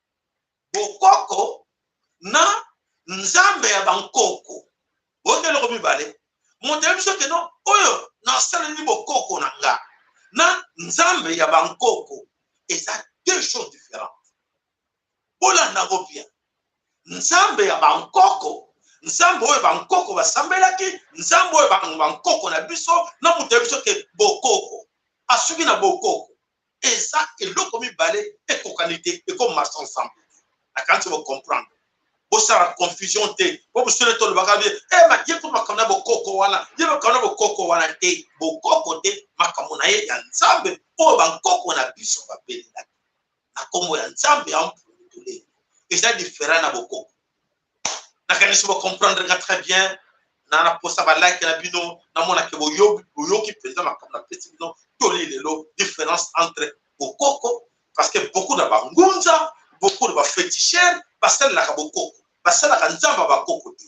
Speaker 1: bokoko na Nzambe ya bankoko. Boyoki eloko mibale. Moto ayebi biso ke no oyo nasaleli bokoko na nga na Nzambe ya bankoko eza deux choses différentes. Bolanda yango bien. Nzambe ya bankoko, Nzambe oyo bankoko basambelaki, Nzambe oyo bankoko na biso, na moto ya biso ke bokoko. Asuki na bokoko. Eza eloko mibale ekokani te, eko marche ensemble te. Nakanisi bo comprendre. Bosala confusion te. Po biso nde tolobaka bien, eh ma ye kutu makambo na bokoko wana, ye makambo na bokoko wana te. Bokoko te, makambo na ye ya Nzambe oyo bankoko na biso babelelaki na kombo ya Nzambe ya Mpungu Tulendo. Eza different na bokoko. Nakanisi bo comprendre nga très bien. Na na posa ba like na bino, namona ke boyoki mpenza makambo napesi bino toli lelo, différence entre bokoko, parce que beaucoup na bangunza, beaucoup na ba féticheurs basalelaka bokoko, basalaka nzambe ya bakoko te.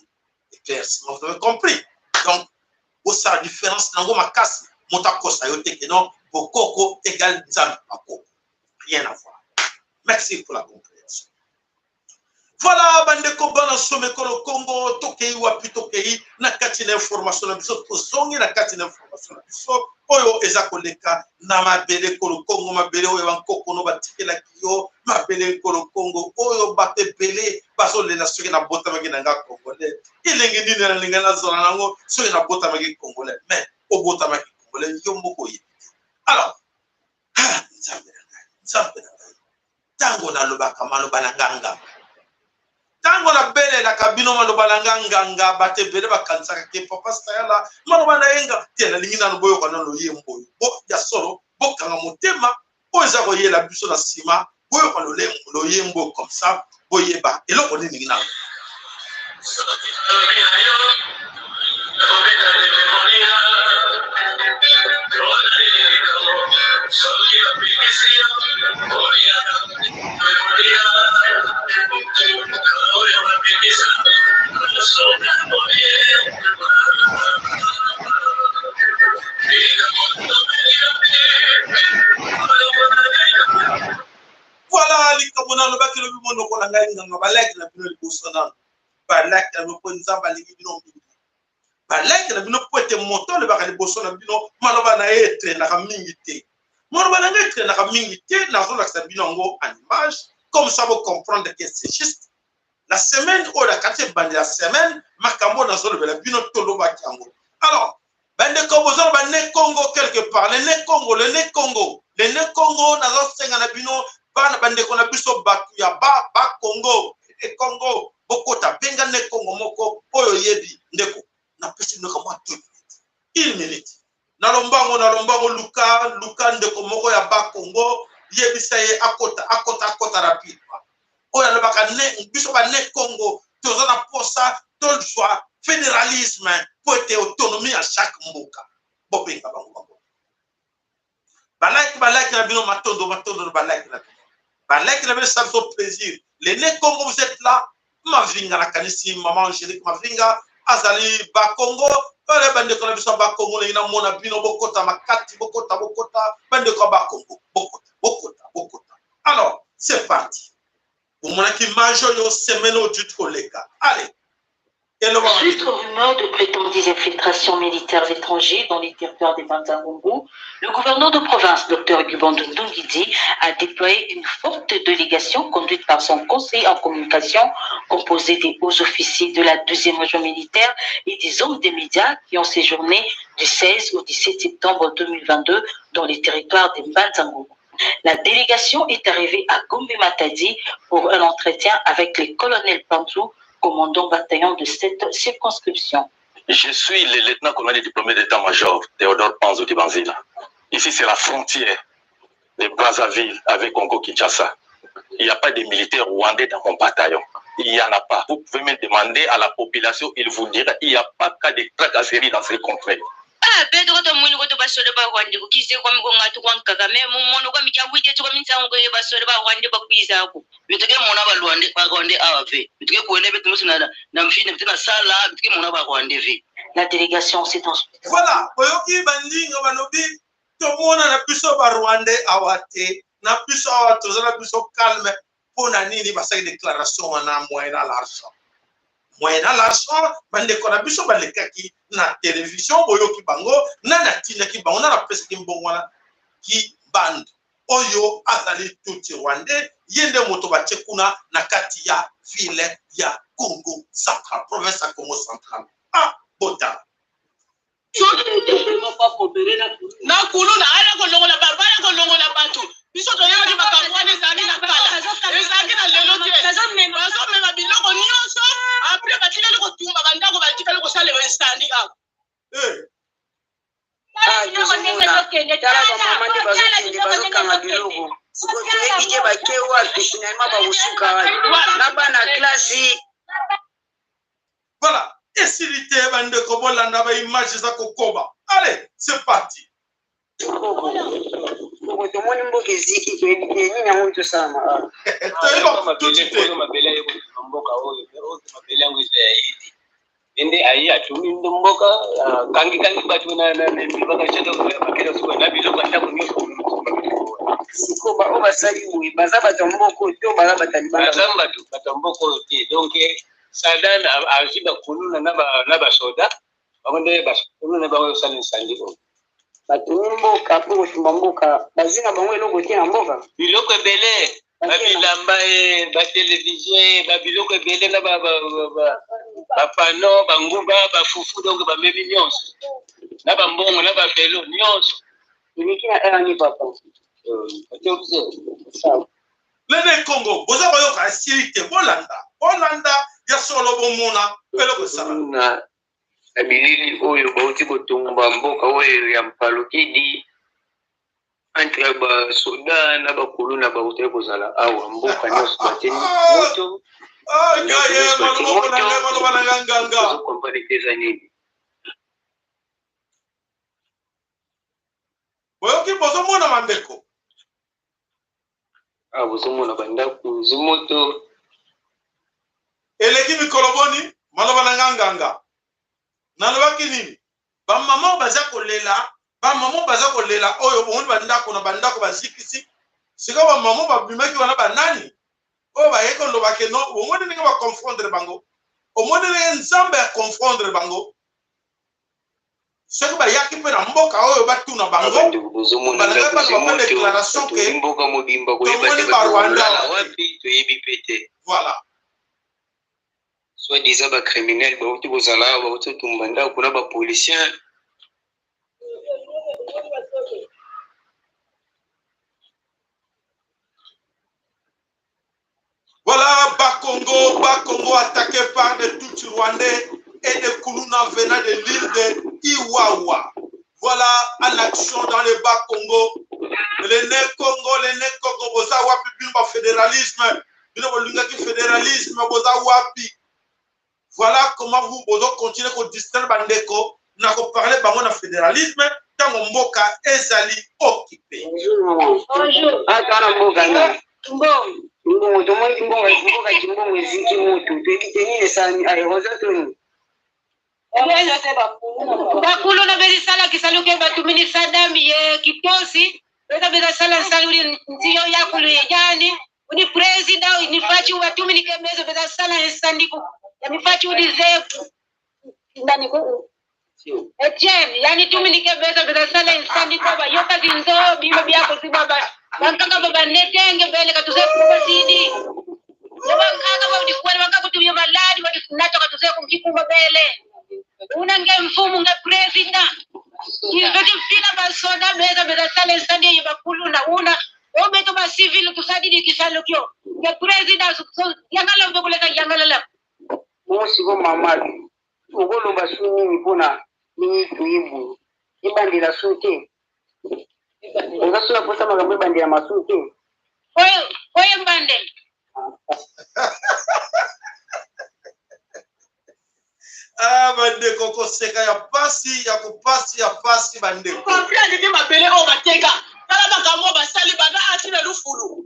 Speaker 1: Éclaircissement, vous avez compris? Donc bosala différence nango makasi, moto akosa yo te ke non, bokoko égale nzambe bakoko, rien à voir. Merci pour la compréhension. Voilà, bandeko bana somekolo Congo, tokei wapi? Tokei na kati na information na biso, tozongi na kati na information na biso oyo eza koleka na mabele kolo Congo, mabele oyo bankokono batikelaki yo, mabele kolo Congo oyo bato ebele bazolela soki nabotamaki na nga congolais, elengi nini nalinga nazala nango soki nabotamaki congolais. Mais obotamaki congolais yo moko oyebi te. Alors, ah, Nzambe na ngai, Nzambe na ngai, ntango nalobaka maloba na nga nganga, ntango nabelelaka bino maloba na nga nganga, bato ebele bakanisaka ke papa Sayala maloba na ye nga te. Nalingi nano boyoka nano loyembo oyo bo ya solo, bokanga motema oyo eza koyela biso na nsima, boyoka loyembo comme ça boyeba eloko nini ningi nano. Voilà likambo nalobaki lobi, monoko na ngai nganga. Balike na bino liboso nano, balike na bino mpo Nzambe alingi bino mingi. Balike na bino mpo ete moto alobaka liboso na bino, maloba na ye etrainaka mingi te. Maloba na ngai etrainaka mingi te, nazolakisa bino yango en image comme ça bo comprendre que c'est juste la semaine oyo, na kati ebandi ya semaine, makambo oyo nazolobela bino tolobaki yango. Alors bandeko, bozoloba ne Congo quelque part, le ne Congo, le ne Congo, le ne Congo. Nazosenga na bino bana, bandeko na biso bato ya ba ba Congo e Congo, bokota, benga ne Congo moko oyo oyebi. Ndeko, napesi bino kamwa 2 minutes, 1 minute na lombango, na lombango. Luka, luka ndeko moko ya ba Congo, yebisa ye akota, akota, akota rapidement. Oyo alobaka ne biso ba ne Congo toza na posa tozwa fédéralisme po ete autonomie ya chaque mboka. Bobenga bango bango. Balike, balike na bino, matondo, matondo na balike na bino, balike na bino, ça fait plaisir. Les ne Congo, vous êtes là. Mavinga, nakanisi mama Angélique Mavinga azali Bakongo. Oyo bandeko na biso ya Bakongo, ndenge namona bino, bokota makati, bokota, bokota, bandeko ya Bakongo, bokota, bokota, bokota. Alors c'est parti. Omonaki image oyo semaine oyo tuti koleka. Allez.
Speaker 6: Suite aux rumeurs de prétendues infiltrations militaires étrangers dans les territoires des Banzangungu, le gouverneur de province, Dr Gubandu Ndungidi, a déployé une forte délégation conduite par son conseiller en communication, composé des hauts officiers de la deuxième région militaire et des hommes des médias qui ont séjourné du 16 au 17 septembre 2022 dans les territoires des Mbanzangungu. La délégation est arrivée à Gombe Matadi pour un entretien avec le colonel Pantou, commandant bataillon de cette circonscription.
Speaker 4: Je suis le lieutenant-colonel diplômé d'état-major Théodore Panzo Dibanzila. Ici, c'est la frontière de Brazzaville avec Congo-Kinshasa. Il n'y a pas de militaires rwandais dans mon bataillon. Il n'y en a pas. Vous pouvez même demander à la population, il vous dira, il n'y a pas cas de tracasserie dans ces contrées.
Speaker 6: Ah, beto koto mwini koto basole ba Rwanda kukize kwa mikonga tu kwa Kagame mumono kwa michakwite tu kwa mitsango ye basole ba Rwanda bakwiza ko
Speaker 3: bituke mona ba Rwanda ba Rwanda awa ve bituke kuende betu musi na na mfine bitu na sala bituke mona ba Rwanda ve.
Speaker 6: La délégation s'est ensuite
Speaker 1: Voilà, boyoki bandinga balobi tomona na biso ba Rwandais awa te, na biso awa toza na biso calme. Mpo na nini basali déclaration wana? Moyen l'argent, moyen l'argent. Bandeko na biso balekaki na télévision, boyoki bango. Nani atindaki bango? Nani apesaki mbongo wana? Kibando oyo azali tutsi rwandais, ye nde moto batie kuna na kati ya ville ya Congo Central, province ya Congo Central. Ah, botala.
Speaker 7: Na kuluna aya kolongola baya kolongola bato. Biso toyebaki makambo wana ezalaki na kala, ezalaki na lelo te. Bazomema biloko nyonso, apres batikali kotumba bandako, batikali kosalema incendie awa.
Speaker 8: Ah, tozomona tala bamama nde bazokende bazokanga biloko sikoyo, toyebi te bake wapi, finalement bakosuka wapi na bana klasi.
Speaker 1: Voilà, esili te bandeko, bolanda baimage eza kokoba. Allez, c'est parti.
Speaker 8: Koko, tomoni mboka eziki, toyebi te nini yango tosalama awa.
Speaker 1: Toyeba tuti te.
Speaker 9: Mabele aye kotuma mboka oyo, me oyo mabele yango eza ya ye te. Ye nde aye atumi nde mboka, akangikangi bato bakela sikoyo na biloko ya ndako nyonso.
Speaker 8: Sikoyo baoyo basali boye baza bato ya mboka oyo to baza bato ya libanda?
Speaker 9: Baza bato ya mboka oyo te. Donc Sadan azwi bakuluna na basoda bango nde bakuluna bango osala incendie oyo.
Speaker 8: Batumi mboka mpo kotumba mboka, bazwi na bango eloko te na mboka?
Speaker 9: Biloko ebele, babilamba e, batelevizio e, babiloko ebele na bapano, banguba, bafufu, donc bamemi nyonso na bambongo na bavelo nyonso.
Speaker 8: Eleki na heure ni papa?
Speaker 1: Lene Congo, boza koyoka, esili te. Bolanda, bolanda ya solo, bomona eloko esala.
Speaker 3: Na bilili oyo bauti kotumba mboka oyo ya Mpalukidi entre basoda na bakuluna bautaki kozala awa, mboka nyonso bateni moto. Ozokomprendre te eza nini.
Speaker 1: Boyoki, bozomona bandeko.
Speaker 3: Awa bozomona bandako ezi moto.
Speaker 1: Eleki mikolo boni, maloba na nga nganga nalobaki nini? Bamama baza kolela, bamama baza kolela oyo bomoni bandako na bandako bazikisi. Sikoyo bamama babimaki wana, banani oyo baye koloba ke no, omoni ndenge baconfondre bango, omoni ndenge Nzambe aconfondre bango. Soki bayaki mpe na mboka oyo, batuna bango, balingaki baloba mpe déclaration ke
Speaker 3: mboka mobimba koyeba
Speaker 1: tomoni
Speaker 3: te
Speaker 1: Barwanda
Speaker 3: wapi, toyebi mpe te.
Speaker 1: Voilà.
Speaker 3: Soit disant bacriminel bauti kozala awa, bauti kotumba ndako na bapolicien.
Speaker 1: Voilà, Bakongo, Bakongo attaqué par des Tutsis rwandais et des Kuluna venant de l'île de Iwawa. Voilà, en action dans le Bas-Congo. Le Ne Congo, le Ne Congo, boza wapi bino ba fédéralisme, bino bolingaki fédéralisme, boza wapi? Voilà comment vous bozo continuer ko distraire bandeko na ko parler bango na fédéralisme tango mboka ezali occupé.
Speaker 8: Bonjour maman.
Speaker 10: Bonjour.
Speaker 8: Ata na mboka na
Speaker 10: Mbongo.
Speaker 8: Mbongo, tomoni mbongo, mboka kimbongo eziki moto, toyebi te nini esalami aerosa toni.
Speaker 10: Bakuluna bezisalakisa luke batumini sadami ye kitosi beza bezasala nsaluli ntiyo yakulu yejani uni presida nifachi watumini kemezo bezasala nsandiku nifachi udize ndani ku Etienne yani tuminike beza bezasala nsandiko bayoka zinzo bima byako zibaba bankaka babanetenge bele katuze kubasidi bankaka badikuwa banka kutumia maladi badikunato katuze kumkikumba bele una nge mfumu nge president ivekifila basoda beza bezasala nsandi ye bakuluna una obeto basivile tusadidi kisalukyo nge president yangala mbekuleka yangala la.
Speaker 8: Bongo siko mama, okoloba su nini mpona ndenge toyebu ebandela su te? Oza so na mposa makambo ebandela masumu te?
Speaker 10: Oyo oyo mbandela.
Speaker 1: Ah, bandeko, koseka ya pasi ya kopasi ya pasi, bandeko.
Speaker 7: Comprendre te mabele oyo bateka. Tala makambo oyo basali banda atina lufulu.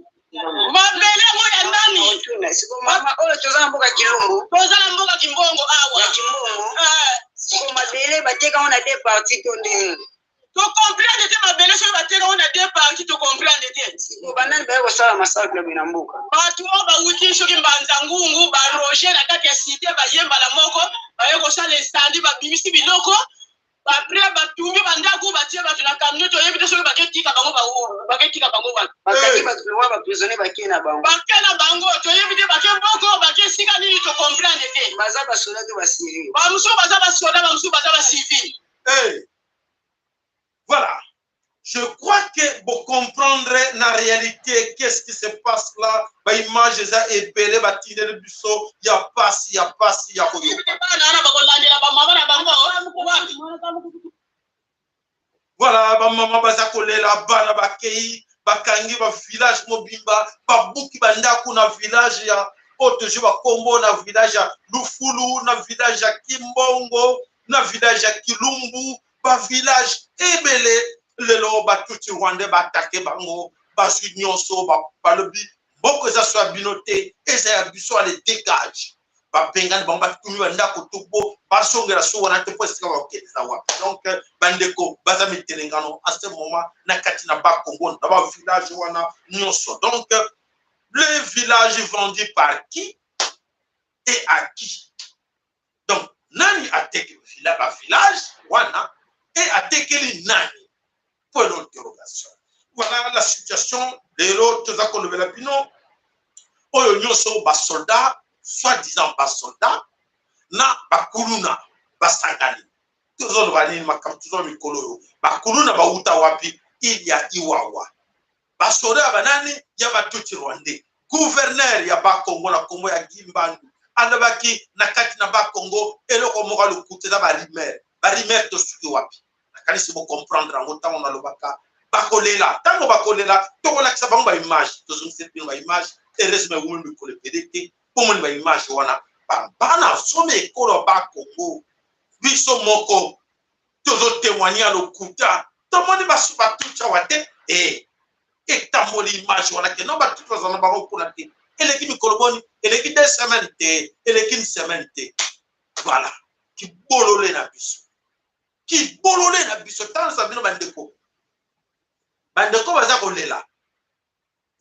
Speaker 7: Mabele yango ya nani?
Speaker 8: Otuna siko mama, oyo toza na mboka Kilumbu?
Speaker 7: Toza na mboka Kimbongo awa.
Speaker 8: Ya Kimbongo.
Speaker 7: Ah,
Speaker 8: siko mabele bateka ngo na deux parties to ndenge?
Speaker 7: Tocomprendre te mabele soki bateka ngo na deux parties, tocomprendre te.
Speaker 8: Siko banani baye kosala massacre boye na mboka?
Speaker 7: Bato oyo bawuti soki Mbanza Ngungu, baroger na kati ya cité, bayembala moko baye kosala incendie, babimisi biloko, après batumbi bandako, batie bato na camion. Toyebi te soki baketika bango, baketika bango wapi.
Speaker 8: Bakangi bato lokola baprisonnier, bakei na bango.
Speaker 7: Bake na bango, toyebi te bake mboko, bake esika nini, tocomprendre te.
Speaker 8: Baza basoda to bacivil?
Speaker 7: Bamosusu baza basoda, bamosusu baza bacivile.
Speaker 1: Hey. Voilà. Je crois que vous comprendrez la réalité, qu'est-ce qui se passe là. Ba image eza ebele batindeli biso ya pasi ya pasi ya koyoka. Voilà, ba mama baza kolela, bana bakei, bakangi ba village mobimba, babuki ba ndako na village ya oyo tozwi bakombo na village ya Lufulu, na village ya Kimbongo, na village ya Kilumbu, ba village ebele lelo batutsi rwandais baatake bango bazwi nyonso balobi mboka eza so ya bino te eza ya biso ale degage babengani bango batumi bandako tobo bazongela so wana te mpo esika bakokende eza wapi donc bandeko baza mitelengano à ce moment na kati na bakongo na bavillage wana nyonso donc le village vendu par qui et à qui donc nani ateki villa ba village wana et atekeli nani point d'interrogation voilà la situation lelo toza kolobela bino oyo nyonso basoldat soit disant basoldat na bakuluna basangani tozoloba nini makambo tozoloba mikolo oyo bakuluna bauta wapi il ya iwawa Basoda ya banani? Ya ba tutsi rwandais. Gouverneur ya Bas Congo na kombo ya Guy Mbandu alobaki na kati na Bas Congo eloko moko ya lokuta eza ba rumeur. Ba rumeur tosuki wapi? Nakanisi bo comprendre yango ntango nalobaka bakolela. Ntango bakolela tokolakisa bango ba image, tozongiseli bino ba image. Heureusement ewumi mikolo ebele te bomoni ba image wana. Bana zomi ekolo ya Bas Congo biso moko tozo témoigner ya lokuta tomoni basu batutsi awa te eh etamboli image wana ke no batutsi bazala na bango kuna te eleki mikolo boni eleki deux semaines te eleki une semaine te voilà kibolole na biso kibolole na biso ntango bino bandeko bandeko baza kolela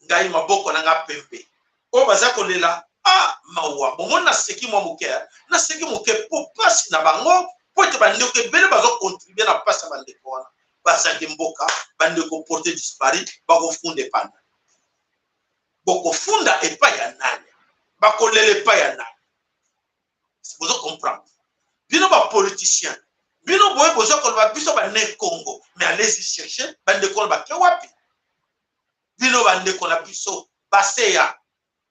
Speaker 1: ngai maboko na nga pembe oyo baza kolela ah mawa bomoni naseki mwa moke eh? naseki moke mpo mpasi na bango mpo ete bandeko ebele bazokontribue na mpasi ya bandeko wana bazangi mboka bandeko porte dispari bakofunda epai nani bokofunda epai ya nani bakolela epai ya nani bozo comprendre bino ba politicien bino boye boza koloba biso ba ne congo mais allez-y chercher bandeko wana bake wapi bino ba ndeko na biso baseya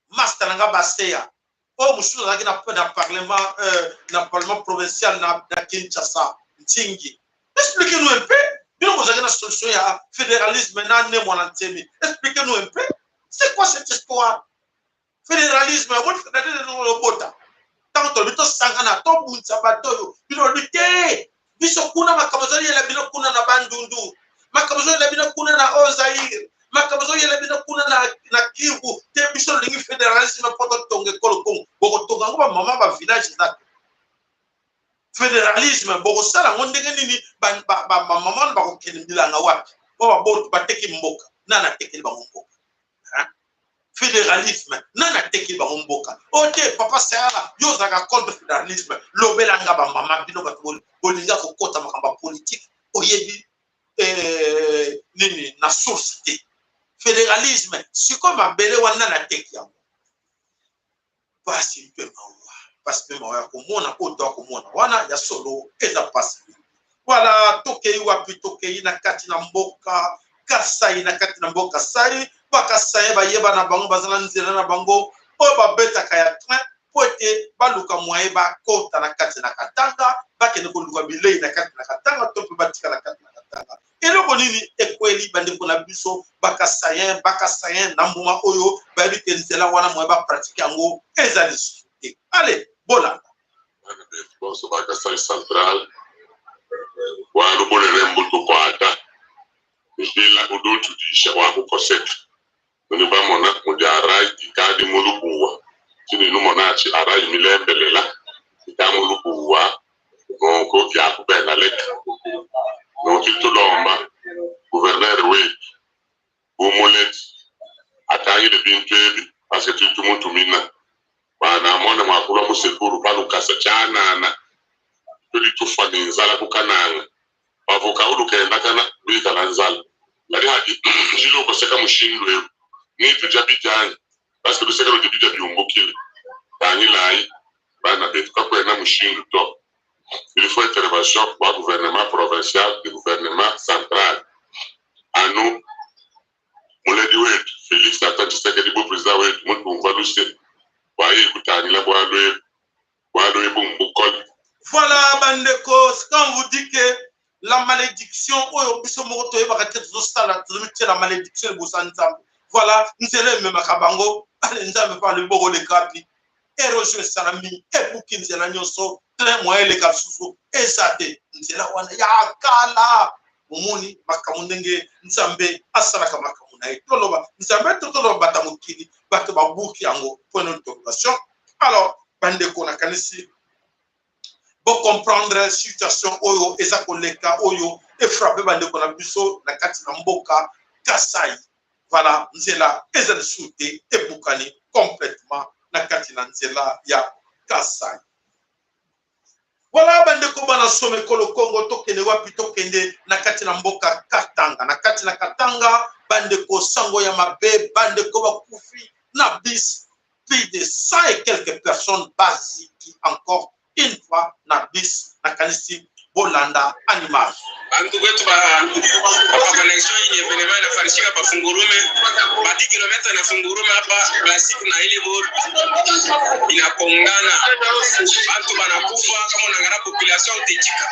Speaker 1: masta na nga baseya oyo mosusu azalaki na, na parlement euh, na parlement provincial na, na Kinshasa Ntingi expliquez nous un peu bino bozalaki na solution ya fédéralisme na ne mwana nsemi expliquez nous un peu c'est quoi cette histoire Federalisme omoni federalisme lobota ntango tolobi tosangana tobundisa bato oyo bino olobi te biso kuna makambo ezoyela bino kuna na bandundu makambo ezoyela bino kuna na o zaire makambo ezoyela bino kuna na, na kivu te biso tolingi federalisme mpo totonga ekolo kongo bokotonga yango bamama ba village eza te federalisme bokosala yango ndenge nini bamama wana bakokende bilanga wapi mpo bateki mboka nani atekeli bango mboka Federalisme nani atekeli bango mboka? Oyo te papa Sayala, yo ozalaka contre federalisme, lobela nga ba mama bino bato bolinga kokota makambo ya politique, oyebi eh, nini na source te. Federalisme sikoyo mabele wana nani ateki yango? Pasi mpe mawa, pasi mpe mawa ya komona oyo toya komona wana ya solo eza pasi mingi. Voilà, tokei wapi? Tokei na kati na mboka Kasai, na kati na mboka Kasai. Bakasai bayeba na bango, baza na nzela na bango oyo babetaka ya train mpo ete baluka moyen bakota na kati na Katanga, bakende koluka bilei na kati na Katanga to mpe batika na kati na Katanga. Eloko nini ekweli bandeko na biso bakasayen bakasayen na mbuma oyo bayebi te nzela wana moye bapratike yango eza lisusu te ale bolanda
Speaker 2: bana betu bonso ba Kasai Central bualu bunene mbutukuata njila udi utudisha wa kukoseka. Nudi bamona mudi arai ikadi mu lubuwa. Tshidi numona atshi arai milembelela ika mu lubuwa nunku yakubena leka. Nunku tudi tulomba gouverneur wetu bu muledi atangile bintu ebi paske tudi tumutumina bua namone mua kulua mu sekuru pa lukasa tshianana. Tudi tufua ne nzala ku Kananga pavua kaulu kendakana bikala nzala. Kadi hadi njila ukoseka mushindu eu ni tudia bidia anyi? Paske luseke ludi bidia biumbukile. Tangilayi bana betu, kakuena mushindu to. Il faut intervention wa gouvernement provincial du gouvernement central. Anu muledi wetu Felix Antoine Tshisekedi bu president wetu mutumvua luse bua yeye kutangila bualu ebu. Bualu ebu mbukole.
Speaker 1: Voilà bandeko, quand on vous dit que la malédiction oyo biso moko toyebaka te tozosala tozomitiela malédiction liboso ya Nzambe. Voilà, nzela ememaka bango, ale Nzambe mpe alobi bokoleka wapi? Erosion esalami, ebuki nzela nyonso, train moyen eleka lisusu eza te. Nzela wana ya kala. Omoni makambo ndenge Nzambe asalaka makambo na ye. Toloba Nzambe to toloba bato ya mokili, bato babuki yango point d'interrogation. Alors bandeko nakanisi bo comprendre situation oyo eza koleka oyo efrappe bandeko na biso na kati na mboka Kasai. Voilà, nzela eza lisusu te, ebukani complètement na kati na nzela ya Kasai. Voilà bandeko bana some ekolo Congo, tokende wapi? Tokende na kati na mboka Katanga. Na kati na Katanga bandeko, sango ya mabe, bandeko bakufi na bis plus de 100 et quelques personnes baziki encore une fois na bis. Nakanisi bolanda en image.
Speaker 11: Bandugu wetu ba ba connexion hii ni evenement inafarishika pa Fungurume ba 10 km na Fungurume hapa classique na ile bor inakongana, bantu banakufa kama unaangalia population utechika.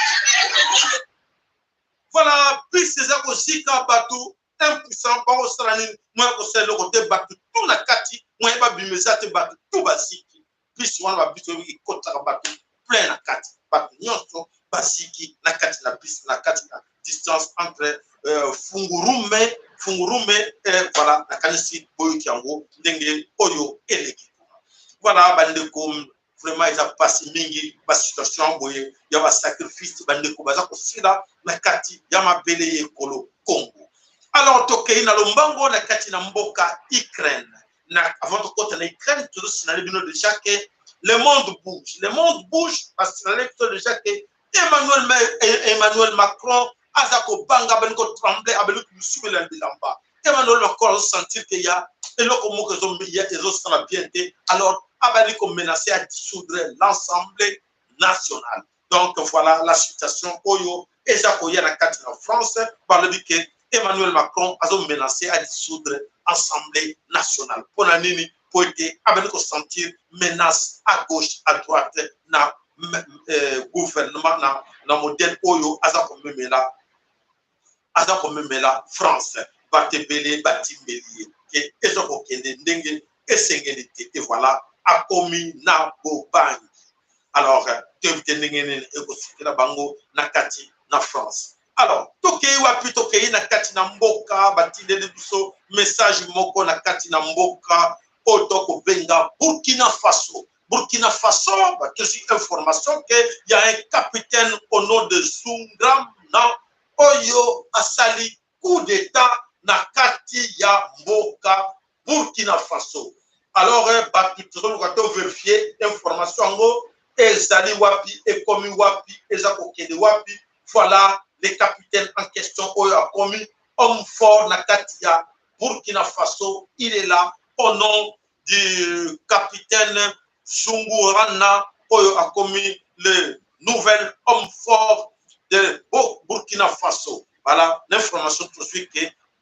Speaker 1: Voilà, bus eza kozika bato impuissant, bakosala nini? Moya kosala eloko te, bato tu na kati, moye babima eza te, bato tu baziki. Bus wana ba bus oyo ekotaka bato plein na kati, bato nyonso baziki na kati na bus, na kati na distance entre Fungurume, Fungurume voilà, nakanisi boyoki yango ndenge oyo eleki. Voilà bandeko, vraiment eza pasi mingi ba situation boye ya ba sacrifice, bandeko baza kosila na kati ya mabele ya ekolo Congo. Alors tokei na lombango na kati na mboka Ukraine. Na avant tokota na Ukraine, tozosinale bino déjà que le monde bouge, le monde bouge. Basinale biso déjà que Emmanuel Macron aza kobanga, abandi kotremble, abandi kosubela bilamba. Emmanuel Macron azosentir ke ya eloko moko ezosala bien te, alors abandi komenace ya dissoudre l'Assemblée nationale. Donc voilà la situation oyo eza koya na kati na France. Balobi ke Emmanuel Macron azomenace ya dissoudre Assemblée nationale. Mpona nini? Po ete abandi kosentir menace à gauche à droite na gouvernement na modèle oyo aza komemela France. Bato ebele batimbeli ye ke eza kokende ndenge esengeli te, et voilà akomi na bobangi. Alors toyebi te ndenge nini ekosukela bango na kati na France. Alors tokei wapi? Tokei na kati na mboka, batindeli biso message moko na kati na mboka oyo tokobenga Burkina Faso. Burkina Faso, batozwi information ke ya un capitaine au nom de Zungram na oyo asali coup d'état na kati ya mboka Burkina Faso. Alors bato tozoluka to vérifier information yango ezali wapi, ekomi wapi, eza kokende wapi. Voilà le capitaine en question oyo akomi homme fort na kati ya Burkina Faso. Il est là au nom du capitaine Zungurana oyo akomi le nouvel homme fort de Burkina Faso. Voilà l'information tout de suite que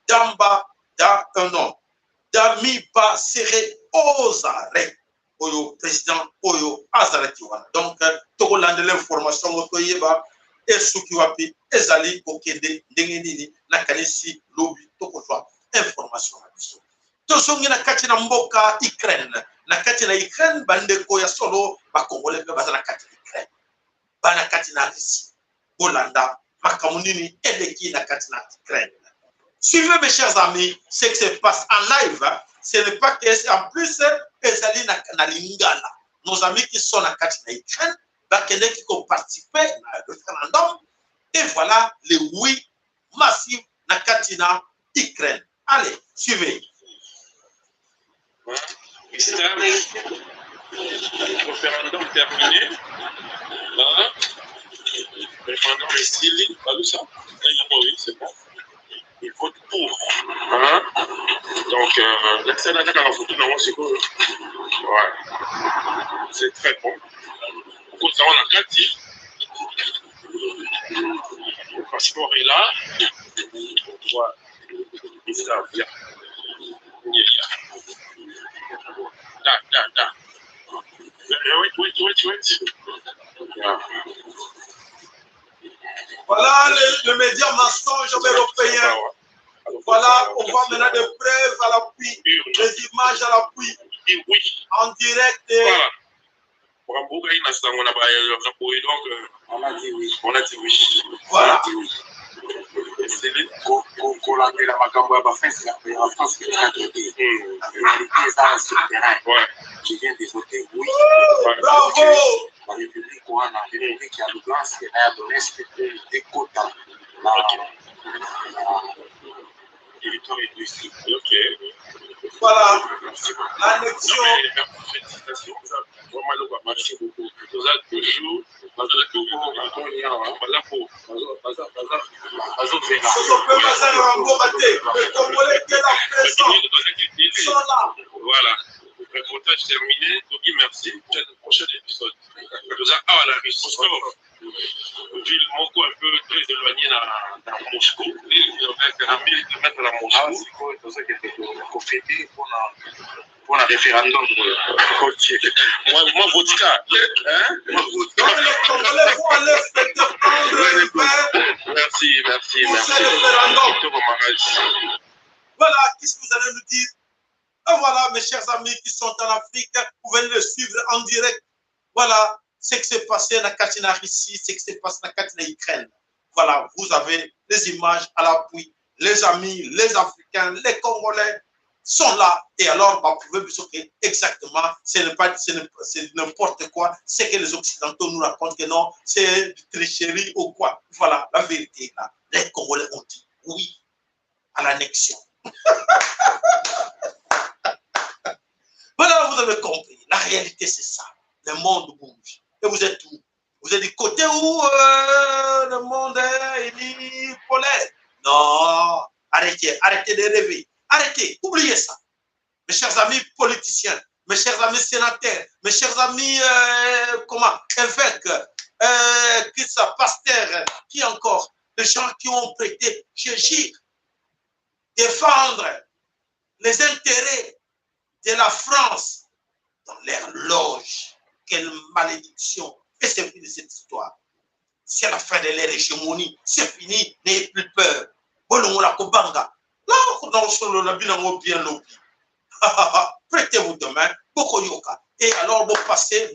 Speaker 1: Damba da un nom Damiba serait aux arrêts oyo président oyo azalaki wana. Donc tokolandela information yango, toyeba esuki wapi, ezali kokende ndenge nini. Nakanisi lobi tokozwa information na biso. Tozongi na kati na mboka Ukraine. Na kati na Ukraine bandeko ya solo, bakongole mpe baza na kati na Ukraine, bana kati na Russie. Bolanda makambo nini eleki na kati na Ukraine. Suivez mes chers amis ce qui se passe en live. Ce n'est pas que en plus ezali na lingala. Nos amis qui sont na kati na Ukraine bakendeki koparticiper na référendum, et voilà le oui massif na kati na Ukraine. Allez, suivez.
Speaker 2: Référendum terminé. Hein? Référendum esili. Balusa. Oui, c'est bon. Il vote pour. Hein? Donc, là, c'est la photo dans Ouais. C'est très bon. Okota wana kati. passeport est là. 3, yeah. Yeah. Da, da, da. Wait, wait, wait, wait. Yeah.
Speaker 1: Voilà le média mensonge européen. Voilà, on voit maintenant des preuves à l'appui, des images à l'appui,
Speaker 2: Oui.
Speaker 1: en direct. Et
Speaker 2: Voilà. Makambo oyo na sango na ba na boye donc
Speaker 12: On a dit oui.
Speaker 2: on a dit oui.
Speaker 1: Voilà.
Speaker 12: On a dit oui.
Speaker 2: Esili.
Speaker 12: Kolandela makambo ya bafrance ya France 24 te. Réalité eza sur terrain.
Speaker 2: Ouais.
Speaker 12: Je viens de voter oui.
Speaker 1: Bravo!
Speaker 12: La république wana, république ya Lugansk na ya Donetsk ekota na na territoire ya Russie.
Speaker 2: Ok.
Speaker 1: Voilà,
Speaker 2: Merci beaucoup.
Speaker 1: l'annexion.
Speaker 2: Non, mais merci, félicitations. Vraiment, le
Speaker 12: Merci beaucoup.
Speaker 2: Toza toujours baza toujours baza ko
Speaker 12: Bazozela.
Speaker 1: Soso pe bazali na mboka te. Les Congolais étaient là présents, sont là.
Speaker 2: Voilà. Reportage terminé. Togi, merci. Prochain épisode. Toza awa na Rostov. Ville moko un peu très éloignée na, na Moscou. 1000 km na 1000 km na
Speaker 12: Awa
Speaker 2: Moscou.
Speaker 12: sikoyo tozokende kofete mpona référendum oyo.
Speaker 2: Ok. Moi, moi vodka. Hein? Moi, vodka.
Speaker 1: Donc les Congolais vont aller fêter, prendre un verre
Speaker 2: Merci, merci,
Speaker 1: pour
Speaker 2: merci.
Speaker 1: ce référendum.
Speaker 2: Kitoko makasi.
Speaker 1: Voilà, qu'est-ce que vous allez nous dire? Et voilà, mes chers amis qui sont en Afrique, vous venez le suivre en direct. Voilà ce qui s'est passé dans Katina Russie, ce qui s'est passé dans Katina Ukraine. Voilà, vous avez les images à l'appui. Les amis, les Africains, les Congolais sont là. Et alors, bah, vous pouvez vous dire exactement, ce n'est pas, c'est n'importe quoi. C'est que les Occidentaux nous racontent que non, c'est tricherie ou quoi. Voilà, la vérité est là. Les Congolais ont dit oui à l'annexion. Voilà, vous avez compris. La réalité, c'est ça. Le monde bouge. Et vous êtes où? Vous êtes du côté où le monde est bipolaire? Non, arrêtez, arrêtez de rêver. Arrêtez, oubliez ça. Mes chers amis politiciens, mes chers amis sénateurs, mes chers amis, comment, évêques, qui ça, pasteurs, qui encore, les gens qui ont prêté, je défendre les intérêts de la France dans leur loge. Quelle malédiction. Et c'est fini cette histoire. C'est la fin de leur hégémonie. C'est fini. N'ayez plus peur. Bolongola kobanga. Là, on a bien lobby. Prêtez-vous demain. Bokoyoka. Et alors, vous passez,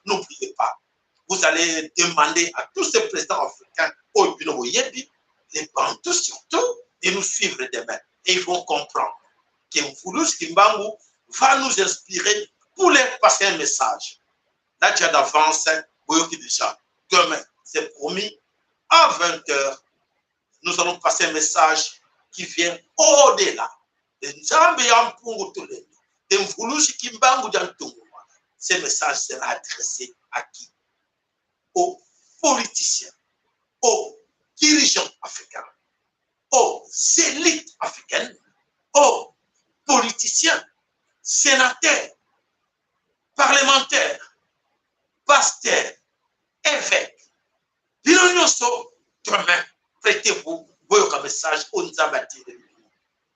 Speaker 1: n'oubliez pas. Vous allez demander à tous ces présidents africains, les Bantous surtout, de nous suivre demain. Et ils vont comprendre que Mvuluzi Kimbangu va nous inspirer pour leur passer un message. Là, déjà d'avance, Boyoki déjà, demain, c'est promis, à 20h, nous allons passer un message qui vient au-delà de Nzambe ya Mpungu Tulendo, de Mvuluzi Kimbangu Diantungu. Ce message sera adressé à qui? Aux politiciens, aux dirigeants africains, aux élites africaines, aux politiciens, sénateurs, parlementaires, pasteurs, évêques. Bino nyonso, demain, prêtez-vous, boyoka message oyo Nzambe atindeli bino.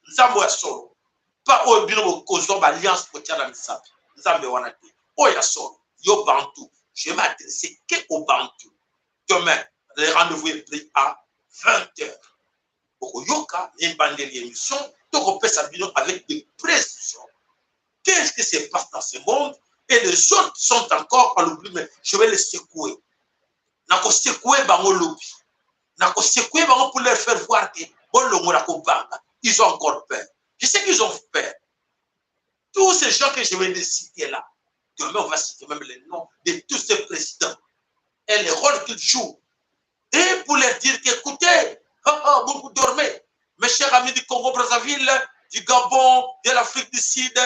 Speaker 1: Nzambe ya solo. Pa oyo bino bokozwa ba alliance kotia na misapi. Nzambe wana te. Oyo ya solo, yo Bantu. Je vais m'adresser que aux Bantu. Demain, le rendez-vous est pris à 20h. Bokoyoka, ebandeli émission, tokopesa bino avec des précisions. Qu'est-ce qui se passe dans ce monde? Et les autres sont encore à l'oubli, mais je vais les secouer. Nako secouer bango lobi. Nako secouer bango pour leur faire voir que bolongo nako banga. Ils ont encore peur. Je sais qu'ils ont peur. Tous ces gens que je viens de citer là, demain on va citer même les noms de tous ces présidents et les rôles qu'ils jouent. Et pour leur dire qu'écoutez, oh, oh, vous dormez. Mes chers amis du Congo-Brazzaville, du Gabon, de l'Afrique du Sud,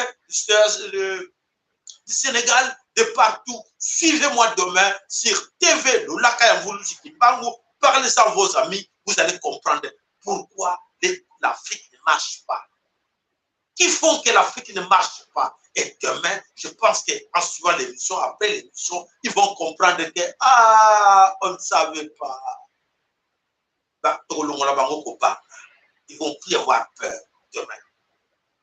Speaker 1: du Sénégal, de partout, suivez-moi demain sur TV Lolaka ya Mvuluzi Kimbangu. Parlez à vos amis, vous allez comprendre pourquoi l'Afrique ne marche pas. Qui font que l'Afrique ne marche pas? Et demain, je pense qu'en suivant l'émission, après l'émission, ils vont comprendre que, ah, on ne savait pas. Tokolongola bango kobanga. Ils vont plus avoir peur demain.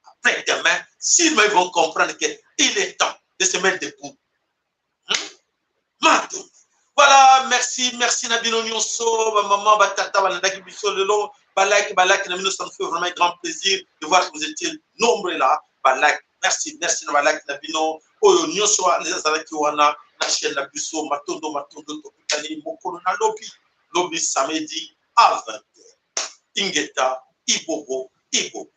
Speaker 1: Après demain, s'ils ils vont comprendre qu'il est temps de se mettre debout. Mato. Voilà, merci, merci na bino nyonso, ba maman, ba tata, balandaki biso lelo, ba like, ba like na bino, ça me fait vraiment un grand plaisir de voir que vous étiez nombreux là, ba like. Merci, merci na ba like na bino. Oyo nyonso ezalaki wana na chaîne na biso, matondo, matondo, tokutani mokolo na lobi, lobi samedi à 20h. Ingeta, Ibobo, Ibobo.